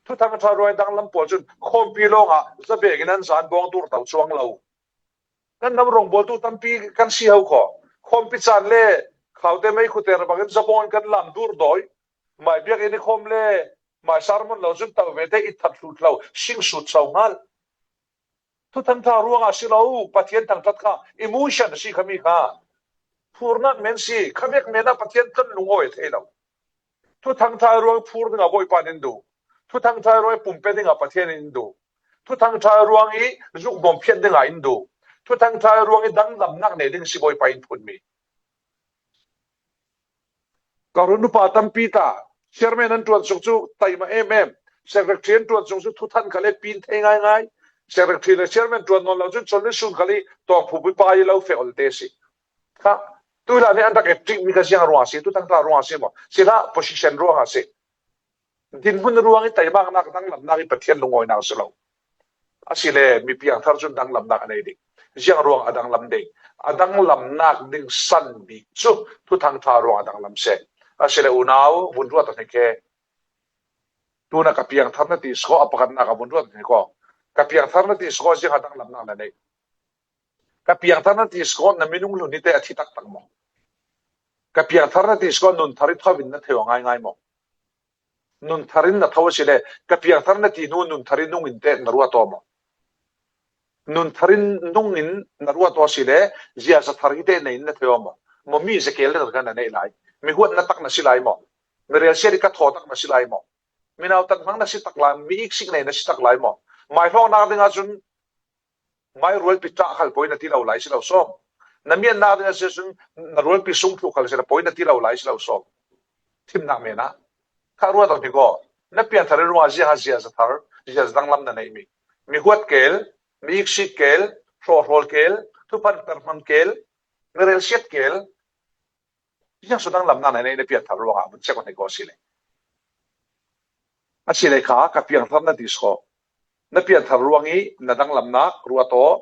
Thuthang ṭha ruang i danglam pawl cun khawmpi lawngah zabekin an zan bawng dur to cuang lo. Kan nam rongbawltu tampi kan si ho kho. Khawmpi caan le khaute mei khuter bangin zabawng in kan lam dur dawi. Mai biakinn i khawm le mai sermon lo cun to vete i that hlut lo, sing sut so hngal. Thuthang ṭha ruangah si lo, Pathian thangṭhat kha emotion a si khami kha. Phurnak men si, khavek men ah Pathian tlonlung awi a thei lo. Thuthang ṭha ruang phur dingah Bawipa nih an duh. Thuthang ṭha ruang i pumpe dingah Pathian in duh. Thuthang ṭha ruang i zuk bawm phiat dingah in duh. Thuthang ṭha ruang i danglamnak nei ding si Bawipa in phun mi. Ka run upa tampi ta, chairman an ṭuan sung cu taima em em, secretary an ṭuan sung cu thuthang kha le pin thei ngaingai, secretary le chairman ṭuan nawn lo cun chawlni sun khal i tawngphupi pa i lo feh olte si. Kha, tu hlah nih an rak et ṭik mi kha ziang ruang a si, thuthang ṭha ruang a si maw? Si hlah, position ruang a si. Dinhmun ruang i taimaknak, danglamnak i Pathian lungawinak si lo. Asile mi piangthar cun danglamnak a nei ding. Ziang ruang a danglam ding? A danglamnak ding san bik cu thuthang ṭha ruang a danglam seh. Asile unau, vun ruat a hnik he. Tuna ka piangthar na ti siko, a pakhatnak a vun ruat a hnik ko. Ka piangthar na ti siko, ziang a danglamnak na nei? Ka piangthar na ti siko, na minung hlun hi te a thi taktak maw? Ka piangthar na ti siko, nun thar i tho in na thei aw ngaingai maw? Nun thar in na tho asile, ka piangthar na ti hnu nun thar in nung in te na ruat aw maw? Nun thar in nung in na ruat aw asile, ziaza thar hi te nei in na thei aw maw? Maw mi zekel na kan na neih lai? Mi huat na tak na si lai maw? Mi relsiat i ka thaw tak na si lai maw? Mi nautat hmang na si tak lai, mi iksik nei na si tak lai maw? Mai hlawknak dingah cun mai rualpi ṭah khal poi na ti lo lai si lo sawm. Na miannak ding a si cun na rualpi sung thluh khal si lo poi na ti lo lai si lo sawm. Thimnak men ah kha ruat aw hnik aw. Na piangthar i ruah ziaha ziaza thar, ziaza danglam na neih mi? Mi huat kel, mi iksik kel, hrawhrawl kel, thuphan per hmang kel, mi relsiat kel, ziang su danglamnak na nei na piangthar ruangah vun check aw hnik aw si le. Asile kha ka piangthar na ti siko. Na piangthar ruang i na danglamnak ruat aw,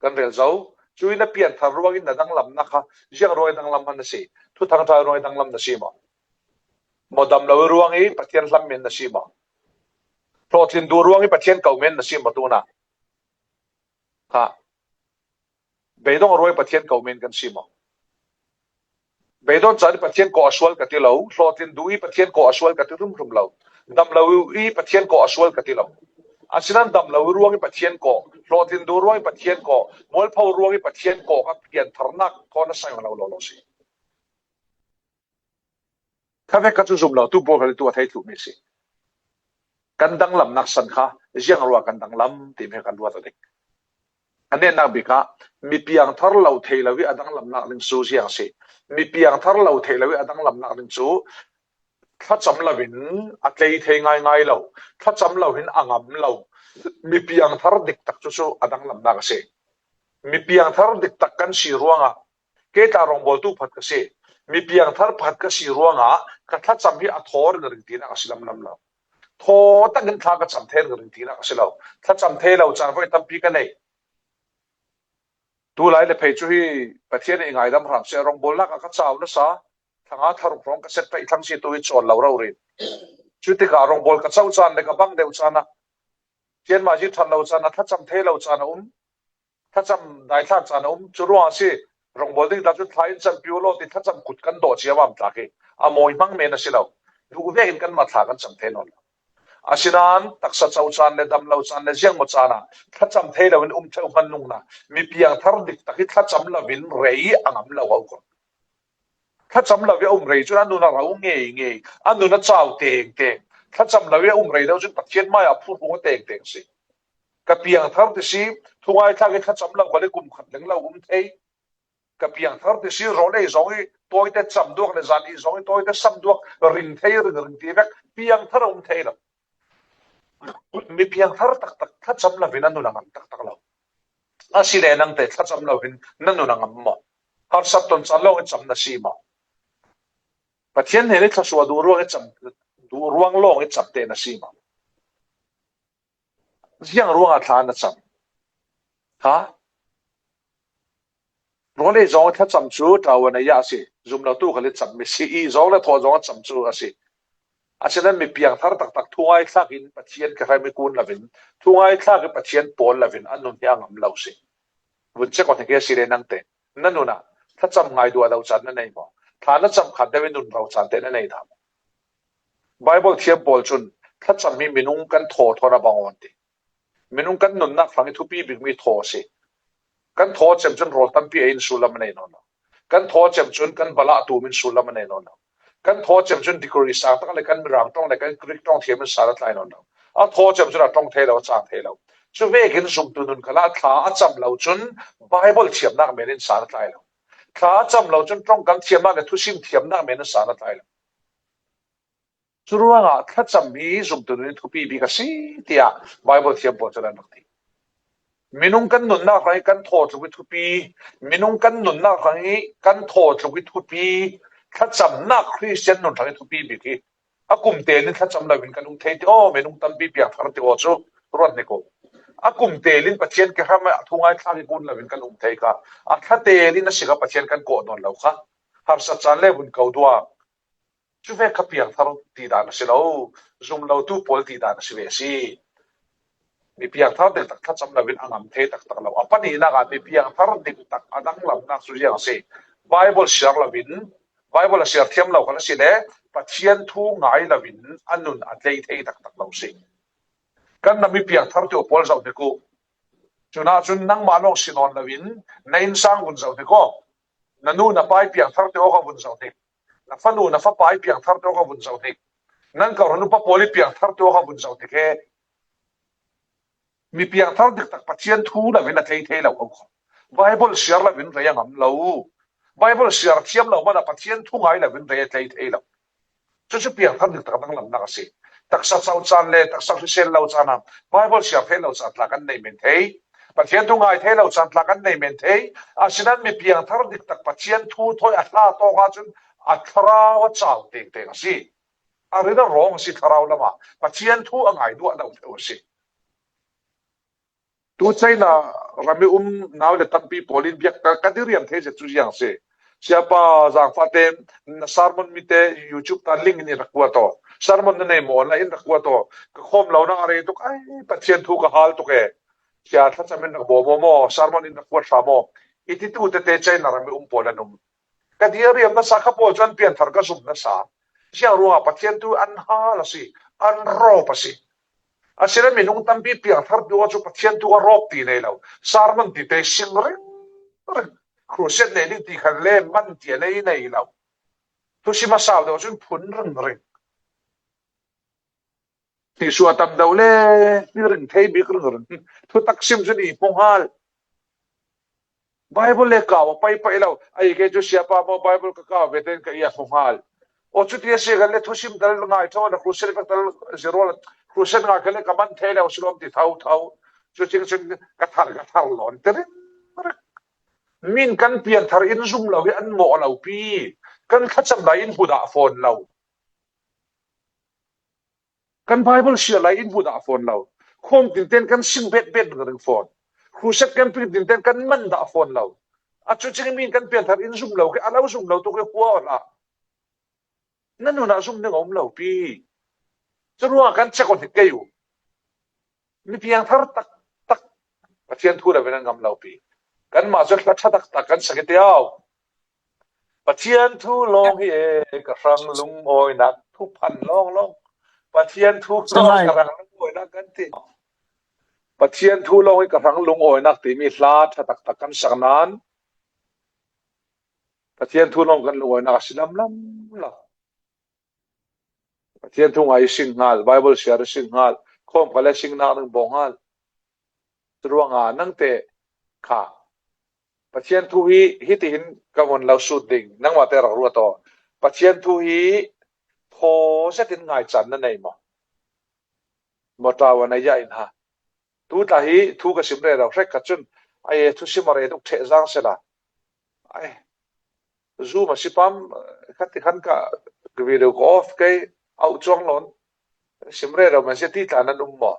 kan rel zo. Cu i na piangthar ruang i na danglamnak kha ziang ruang i danglam hman na si? Thuthang ṭha ruang i danglam na si maw? Maw dam lo i ruang i Pathian hlam men na si maw? Hlawhtlin duh ruang i Pathian ko men na si maw tuna? Kha. Beidong ruai Pathian ko men kan si maw? Beidong caan i Pathian ko a sual ka ti lo, hlawhtlin duh i Pathian ko a sual ka ti hrimhrim lo. Dam lo i Pathian ko a sual ka ti lo. Asinan dam lo i ruang i Pathian ko, hlawhtlin duh ruang i Pathian ko, mualpho ruang i Pathian ko kha piantharnak thawn a sang lo lo lo si. Kha vek kha cu zum lo tu pawl kha tu a thei thluh mi si. Kan danglamnak san kha ziang ruah kan danglam timi kan ruat a dik. A netnak bik ah mi piangthar lo thei lo i a danglamnak ding cu ziang si. Mi piangthar lo thei lo i a danglamnak ding cu thlacam lo in a tlei thei ngaingai lo, thlacam lo hin a ngam lo. Mi piangthar diktak cu cu a danglamnak a si. Mi piangthar diktak kan si ruangah kei tla rawngbawltu pakhat ka si. Mi piangthar pakhat ka si ruangah ka thlacam hi a thaw ringring tinak a si lamlam lo. Thaw takin thla ka cam thei ringring tinak a si lo. Thlacam thei lo caan voi tampi ka nei. Tulai le phei cu hi Pathian i ngaidam hram seh, rawngbawlnak ah ka cau nasa, thlanga thlaruk hrawng ka set paih thlang si tu hi cawn lo rori. Cutikah rawngbawl ka co caan le ka bang deuh caan ah, cianmah zir ṭhat lo caan ah, thlacam thei lo caan a um. Thlacam daithlan caan a um. Cu ruang a si, rawngbawl ding ta cu thla in canpi u law ti thlacam kut kan dawh ciamam tlak hi a mawi hmang men a si lo. Duh vekin kanmah thla kan cam thei nawn lo. Asinain taksa co caan le dam lo caan le ziangmaw caan ah thlacam thei lo in um ṭheuh hman nungna mi piangthar diktak hi thlacam lo in rei a ngam lo ko. Thlacam lo i a um rei cun a nun a ro ngei ngei, a nun a cau teng teng. Thlacam lo i a um rei deuh cun Pathian mai ah phurhung a teng teng si. Ka piangthar ti si, thungai thlak i thlacam lo khal i kum khat leng lo um thei. Ka piangthar ti si, rawl ei zong i tawite cam duak le zan i zong i tawite sam duak ring thei ringring ti vek piangthar a um thei lo. Mi piangthar taktak thlacam lo in a nun a ngam taktak lo. Asile nangte thlacam lo in na nun a ngam maw? Harsat ton caan lawng i cam na si maw? Pathian hnen i thluasuah duh ruang i cam, duh ruang lawng i cam te na si maw? Ziang ruangah thla na cam? Ha? Rawl ei zong thlacam cu ṭaua na ya a si. Zum lo tu khal i cam mi si i zong le thaw zong a cam cu a si. Asinain mi piangthar taktak thungai thlak in Pathian ka hrem i kun lo in, thungai thlak i Pathian pawl lo in a nun hi a ngam lo si. Vun check aw hnik hi a si le nangte. Na nun ah thlacam ngai duah lo caan na nei maw? Thla na cam khat deuh i nun ro caan te na nei dah maw? Baibal thiam pawl cun thlacam hi minung kan thaw thawn a bang aw an ti. Minung kan nunnak hlang i thupi bikmi thaw a si. Kan thaw cem cun rawl tampi ei in sullam a nei nawn lo. Kan thaw cem cun kan balah tum in sullam a nei nawn lo. Kan thaw cem cun degree sang tak le kan Mirang ṭong le kan Greek ṭong thiam in san a tlai nawn lo. A thaw cem cun a ṭong thei lo, a cang thei lo. Cu vekin zumtu nun khalah thla a cam lo cun Bible thiamnak men in san a tlai lo. Thla a cam lo cun ṭongkam thiamnak le thusim thiamnak men in san a tlai lo. Curuangah thlacam hi zumtu nun in thupi bik a si, tiah Bible thiam pawl cun an rak ti. Minung kan nunnak hrang i kan thawtluk i thupi, minung kan nunnak hrang i kan thawtluk i thupi, thlacamnak Khristian nun hrang i thupi bik hi a kum tel in thlacam lo in kan um thei ti aw, minung tampi piangthar ti aw cu ruat hnik u. A kum tel in Pathian kehram ah thu ngaithlak i kun lo in kan um thei kha. A thla tel in a si kha Pathian kan kawh nawn lo kha. Harsat caan le vun ko duak. Cu ve kha piangthar ti dan a si lo, zum lotu pawl ti dan a si ve a si. Mi piangthar diktak thlacam lo in a ngam thei taktak lo. A pahnihnak ah mi piangthar diktak a danglamnak cu ziang a si. Bible siar lo in, Bible a siar thiam lo khan a si le Pathian thu ngai lo in a nun a tlei thei taktak lo si. Kan na mi piangthar ti pawl zoh hnik u. Cunah cun nangmah lawng si nawn lo in na innsang vun zoh hnik u. Na nu na pa i piangthar ti aw kha vun zoh hnik. Na fanu na fapa i piangthar ti aw kha vun zoh hnik. Nan kawhhran upa pawl i piangthar ti aw kha vun zoh hnik he. Mi piangthar diktak Pathian thu lo in a tlei thei lo ko kha. Bible siar lo in rei a ngam lo. Bible siar thiam lo hmanh ah Pathian thu ngai lo in rei a tlei thei lo. Cucu piangthar diktak danglamnak a si. Taksa co caan le taksa hrisel lo caan ah Bible siar thei lo caan tla kan nei men thei. Pathian thu ngai thei lo caan tla kan nei men thei. Asinain mi piangthar diktak Pathian thu thawi a hla tawk ahcun a thlarau a cau tengteng a si. A rin a rawng a si thlarau lamah. Pathian thu a ngai duah lo theu a si. Tu China ram i um nau le tampi pawl in biak ka, ka diriam thei zet cu ziang si. Siapa zangfahte na sermon mite YouTube ta link in rak kuat aw. Sermon na nei maw online in rak kuat aw. Ka khawm lo na a rei tuk ai Pathian thu ka hal tuk e. Sia thlacam in rak bawm aw maw, sermon in rak kuat hram aw. I titu tete China ram i um pawl an um. Ka diriam nasa kha pawl cu an pianthar ka zum nasa. Ziang ruangah Pathian thu an hal a si, an rawp a si. Asinain minung tampi piangthar tu cu Pathian thu a rawp ti nei lo. Sermon ti te sing ring ring. Crusade nei ding ti khan le man ti a nei nei lo. Thusim a sau deuh cun phun ring ring. Nisuah tam deuh le, ni ring thei bik ring ring. Thutak sim cun i hmu hal. Bible le kau a pai pai lo. A i ke cu siapa maw Bible ka kau ve tein ka i a hmu hal. Aw cuti a si kan le thusim tal ngai tho na crusade vek tal zero la crusade ngai kan le ka man thei lo si lawm ti tho tho. Cu cing cun ka thar ka thar lawn ti ring ring. Min kan pianthar in zum lo hi an mawh lo pi. Kan thlacam lai in hudah fawn lo. Kan Bible siar lai in hudah fawn lo. Khawm tinten kan sing bet bet ring ring fawn. Crusade kan ping tinten kan man dah fawn lo. A cu cing min kan pianthar in zum lo ke a lo zum lo tu ke hua la. Na nunah zum ning a um lo pi. Curuangah kan check on hi kei u. Mi piangthar tak tak Pathian thu lo in an ngam lo pi. Kanmah cu hla ṭha tak tak kan sak i tiau. Pathian thu lawng hi e, ka hrang lungawinak thu phan lawng lawng. Pathian thu lawng hi ka hrang lungawinak kan ti. Pathian thu lawng hi ka hrang lungawinak timi hla ṭha tak tak kan sak nan Pathian thu lawng kan lungawinak a si lam lam lo. Pathian thu ngai i sing hngal, Bible siar i sing hngal, khawm kha le singnak ning bawh hngal. Curuangah nangte kha Pathian thu hi hitihin ka vun lo sut ding, nangmah te rak ruat aw. Pathian thu hi thaw zetin ngai caan na nei maw? Mawṭaw a na yah in ha. Tu tla hi thu ka sim rero hrek kha cun, a e thusim a rei tuk ṭheh zang sela. Ai, Zoom a si pam, kha ti khan ka, ka video ka off kei, auh cuang lawn. Sim rero man si ti tla nan um maw?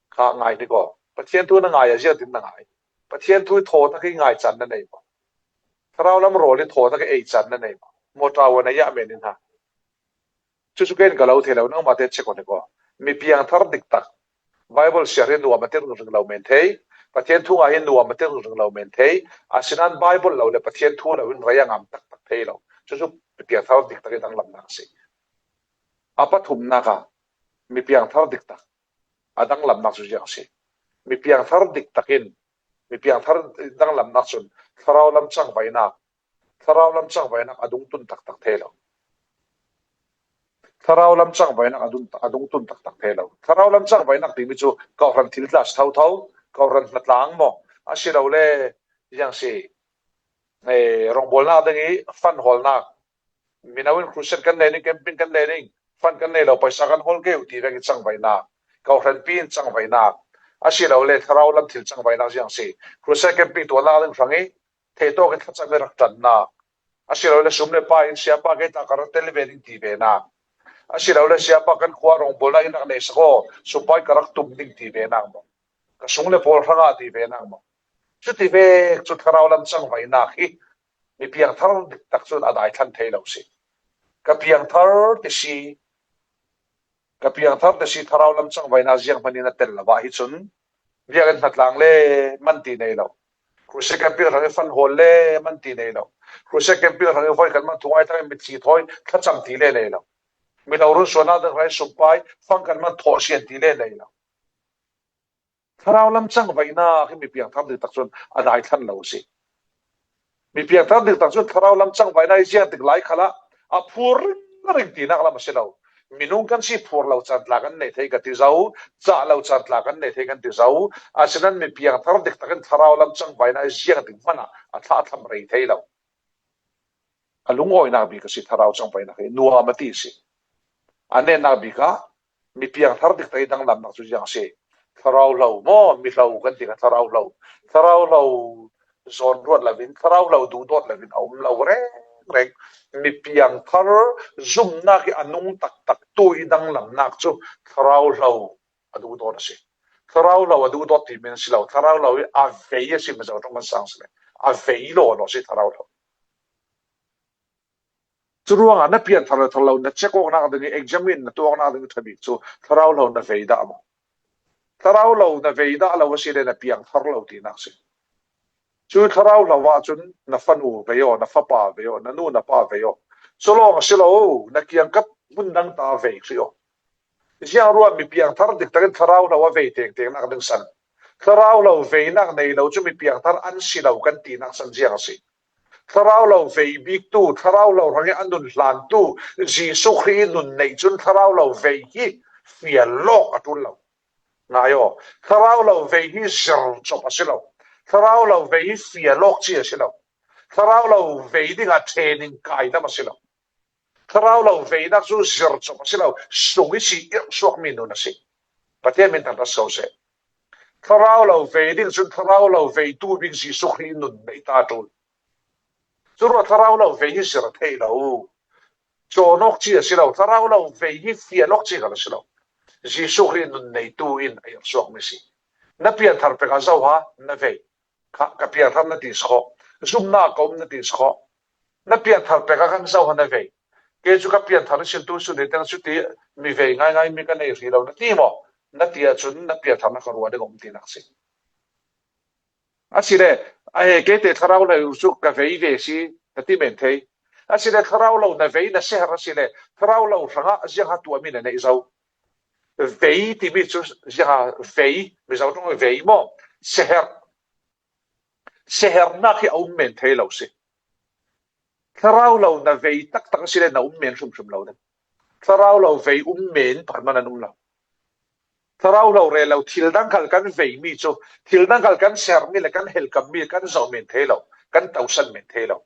Kha ngai ni ko. Pathian thu na ngai a ziatin na ngai. Pathian thu thaw tak i ngai caan na nei maw? Thlarau lam rawl i thaw tak i ei caan na nei maw? Mawṭaw a na yah men in ha. Cucu kein ka lo thei lo, nangmah te check on ko. Mi piangthar diktak. Bible siar hi nuam a ti ringring lo men thei. Pathian thu ngai hi nuam a ti ringring lo men thei. Asinain Bible lo le Pathian thu lo in rei a ngam taktak thei lo. Cucu mi piangthar diktak i danglamnak a si. A pathumnak ah mi piangthar diktak a danglamnak cu ziang a si. Mi piangthar diktak in, mi piangthar danglamnak cun thlarau lam cangvainak, thlarau lam cangvainak a dungtun taktak thei lo. Thlarau lam changvainak a dun, a dungtun taktak thei lo. Thlarau lam changvainak timi cu kawhhran thil tla si thotho, kawhhran hnatlang maw, a si lo le, ziang si, eh, rawngbawlnak ding i fan hawlnak, mino in crusade kan nei ding, camping kan nei ding, fan kan nei lo, paisa kan hawl ke uh ti vek i changvainak, kawhhranpi in changvainak, a si lo le thlarau lam thil changvainak ziang si. Crusade camping tuahnak ding hrang i, theitawk in thlacam i rak ṭannak, a si lo le sum le pai in siapa kei ta ka rak tel ve ding ti venak, a si lo le siapa kan khua rawngbawlnak in rak nei sak aw, sumpai ka rak tum ding ti venak maw, ka sung le pawl hrangah ti venak maw, cuti vek cu thlarau lam changvainak hi mi piangthar diktak cun a daithlan thei lo si. Ka piangthar ti si, ka piangthar ti si thlarau lam changvainak zianghman in a tel lo ah hi cun biakinn hnatlang le man ti nei lo. Crusade camping hrang i fan hawl le man ti nei lo. Crusade camping hrang i voi kan man thungai tak in mitthli thawi thlacam ti le nei lo. Mino run suahnak ding hrang i sumpai fang kan man thawh sian ti le nei lo. Thlarau lam changvainak hi mi piangthar diktak cun a daithlan lo si. Mi piangthar diktak cun thlarau lam changvainak hi ziang tik lai khalah a phur ringring tinak lam a si lo. Minung kan si phur lo caan tla kan nei thei ka ti zo, cah lo caan tla kan nei thei kan ti zo. Asinain mi piangthar diktak in thlarau lam changvainak hi ziang tik hmanah a thlahthlam rei thei lo. A lungawinak bik a si thlarau changvainak hi, nuam a ti si. A netnak bik ah mi piangthar diktak i danglamnak cu ziang si. Thlarau hlo maw, mi hlo kan ti kha thlarau hlo. Thlarau hlo zawn ruat lo in, thlarau hlo duhdawt lo in a um lo rengreng. Mi piangthar zumnak i a nung taktak tu i danglamnak cu thlarau hlo a duhdawt a si. Thlarau hlo a duhdawt ti min si lo, thlarau hlo i a vei a si, Mizo ṭawng kan sang si le a vei lawlaw si thlarau hlo. Curuangah na pianthar le thar lo, na check awknak ding i examine na tuaknak ding i ṭha bik cu thlarau hlo na vei dah maw? Thlarau hlo na vei dah lo a si le na piangthar lo tinak si. Cu thlarau hlo ahcun na fanu vei aw, na fapa vei aw, na nu na pa vei aw. Cu lawng a si lo, na kiangkap hmun dang ta vei hrih aw. Ziang ruah mi piangthar diktak in thlarau hlo a vei tengtengnak ding san. Thlarau hlo veinak nei lo cu mi piangthar an si lo kan tinak san ziang a si. Thlarau hlo vei biktu, thlarau hlo hrang i a nun hlantu, Jesuh Khrih i nun neih cun thlarau hlo vei hi fial lawk a ṭul lo. Ngai aw, thlarau hlo vei hi zir cop a si lo. Thlarau hlo vei hi fial lawk ci a si lo. Thlarau hlo vei dingah training kai lam a si lo. Thlarau hlo veinak cu zir cop a si lo, sung i si irh suakmi nun a si. Pathian min thangṭhat so seh. Thlarau hlo vei ding cun thlarau hlo veitu bik Jesuh Khrih nun neih ta ṭul. Curuah thlarau hlo vei hi zir a theih lo. Cawn awk ci a si lo. Thlarau hlo vei hi fial awk ci kal a si lo. Jesuh Khrih nun neitu in a irh suakmi si. Na pianthar pek a zo ha na vei. Kha, ka piangthar na ti si kho. Zumnak ka um na ti si kho. Na pianthar pek a kan zo ha na vei. Kei cu ka pianthar i sin tu sun hi teng cu ti mi vei ngaingai mi ka nei hrih lo na ti maw? Na ti ahcun na pianthar na ka ruah ding a um tinak si. A si le, a he, kei te thlarau hlo cu ka vei ve si, ka ti men thei. A si le thlarau hlo na vei na seher a si le, thlarau hlo hrangah ziangha tuahmi na neih zo. Vei timi cu ziangha vei, Mizo ṭawng vei maw? Seher. Sehernak hi a um men thei lo si. Thlarau hlo na vei taktak a si le na um men hrimhrim lo ding. Thlarau hlo vei um men pakhat hmanh an um lo. Thlarau hlo rel lo, thil dang khal kan veimi cu, thil dang khal kan sermi le kan helkammi kan zoh men thei lo, kan tosan men thei lo.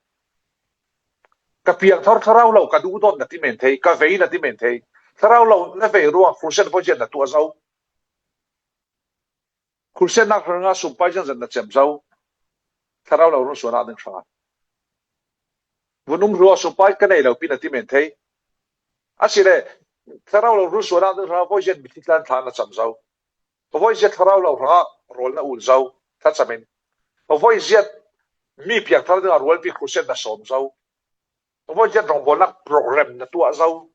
Ka piangthar thlarau hlo, ka duhdawt na ti men thei, ka vei na ti men thei. Thlarau hlo na vei ruang crusade voi ziat na tuah zo. Crusade nak hrangah sumpai ziangzat na cem zo. Thlarau hlo run suahnak ding hrangah. Vun um hlu ah sumpai ka nei lo pi na ti men thei. A si le, thlarau hlo run suahnak ding hrangah voi ziat mitthli tlan thla na cam zo. Voi ziat thlarau hlo hrangah rawl na ul zo. Thlacam in. Voi ziat mi piangthar dingah rualpi crusade na sawm zo. Voi ziat rawngbawlnak program na tuah zo.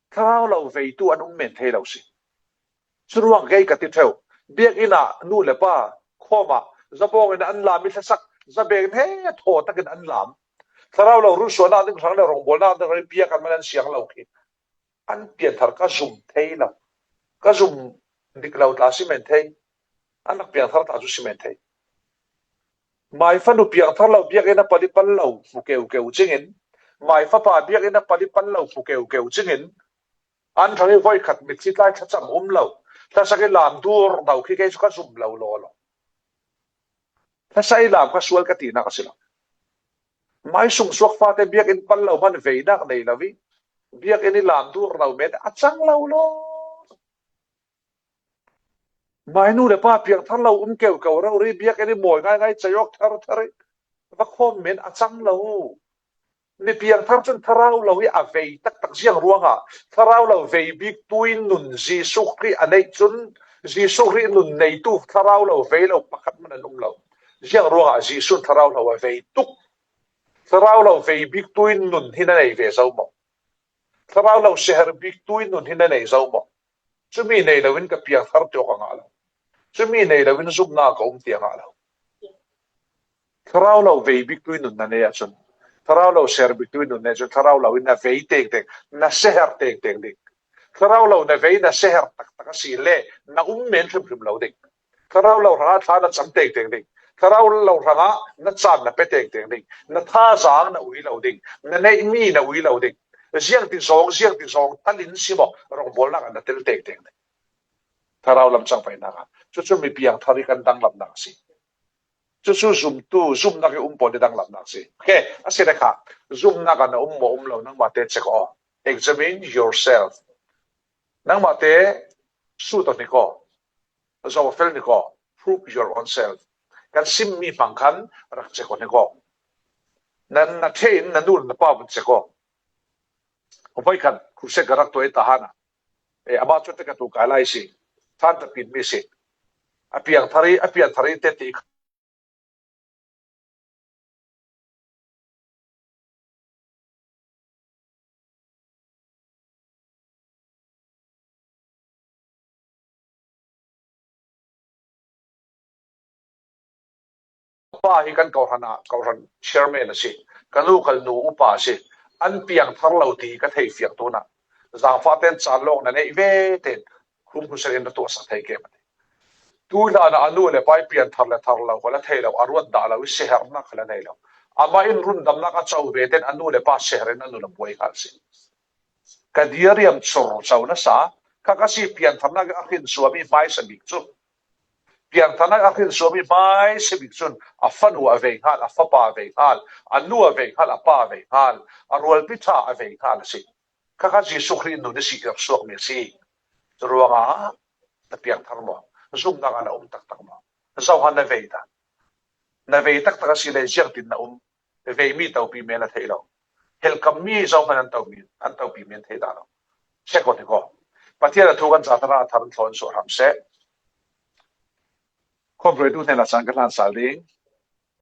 Thlarau hlo veitu an um men thei lo si. Curuang kei ka ti ṭheu. Biakinn ah nu le pa khawm ah zabawng in an lam i thlasak, zabeng in he thaw takin an lam. Thlarau hlo run suahnak ding hrang le rawngbawlnak ding hrang bia kan man an siang lo khi an pianthar ka zum thei lo. Ka zum dik lo tla si men thei. An rak piangthar tla cu si men thei. Mai fanu piangthar lo, biakinn a pal i pal lo hmu keukeu cingin Mai fapa biakinn a pali pan lo pu keukeu cingin, an thang i voi khat mitthli tlai thlacam um lo, thlasak i lam dur dau khi kei chu ka zum lo law lo. Thlasa i lam kha sual ka tinak a si lo. Mai sung suak fate biakinn pan lo hman veinak nei lo i, biakinn i lam dur lo men a cang lo law. Mai nu le pa piangthar lo um keukeu rori biakinn i mawi ngaingai ceiawk tharthar i va khawm men a cang lo. Mi piangthar cun thlarau lo i a vei taktak ziang ruangah thlarau lo vei bik tui nun Jesuh Khrih a neih cun Jesuh Khrih nun neitu thlarau lo vei lo pakhat man an um lo. Ziang ruangah Jesuh thlarau lo a vei tuk. Thlarau lo vei bik tui nun hi na nei ve zo maw? Thlarau lo seher bik tui nun hi na nei zo maw? Cumi nei loin ka piangthar tiawk a ngah lo. Cumi nei loin zumnak ka um ti a ngah lo. Thlarau lo vei bik tui nun na nei ahcun, thlarau lo seher bik tui nun nei ahcun, thlarau lo in na vei tengteng, na seher tengteng ding. Thlarau lo na vei na seher taktak a si le na um men hrimhrim lo ding. Thlarau lo hrangah thla na cam tengteng ding. Thlarau lo hrangah na caan na pe tengteng ding. Na thazaang na ui lo ding. Na neihmi na ui lo ding. Ziangti zawng, ziangti zawng talin si maw, rawngbawlnak ah na tel tengteng ding. Thlarau lam cangvaihnak ah. Cucu mi piangthar i kan danglamnak a si. Cucu zumtu, zumnak i um pawl i danglamnak a si. Okay, a si le kha, zumnak ah na um maw um lo, nangmah te check aw. Examine yourself. Nangmah te sut aw hnik aw. Zo fel hnik aw. Prove your own self. Kan simmi hmang khan rak check aw hnik aw. Na, na ṭhe in na nu le na pa vun check aw. Voi khan crusade ka rak tuah i Tahan ah. Eh, amah cu te ka tu kai lai si. Than tapin mi si. A piangthar i, a pianthar i te ti pa hi kan kohhran ah, kohhran chairman a si. Ka nu kal nu upa a si. An piangthar lo ti ka thei fiang tunah. Zangfah ten caan lawng na neih ve ten, hum hnusen in na tuahsak thei ke mah. Tu hlan ah a nu le pa i pianthar le thar lo kha la thei lo, a ruat dah lo, i seherhnak kha la nei lo. Amah in rundamnak a co ve ten a nu le pa seher in a nu la buai hal si. Ka diriam chur co nasa, kha ka si piantharnak a hrin suami hmaisa bik cu. Piantharnak a hrin suami hmaisa bik cun a fanu a vei hngal, a fapa a vei hngal, a nu a vei hngal, a pa a vei hngal, a rualpi ṭha a vei hngal a si. Kha kha Jesuh Khrih nun i si suakmi a si. Curuangah na piangthar maw? Zumnak ah na um taktak maw? Zohhmanh na vei ta. Na vei taktak a si le ziangtin na um? Veimi topi men a theih lo. Helkammi zohhmanh an topi, an topi men theih dah lo. Check aw hnik aw. Pathian a thu kan caah thar an thlawn sual hram seh. Khuamruaitu hnenah caan ka hlan sal ding.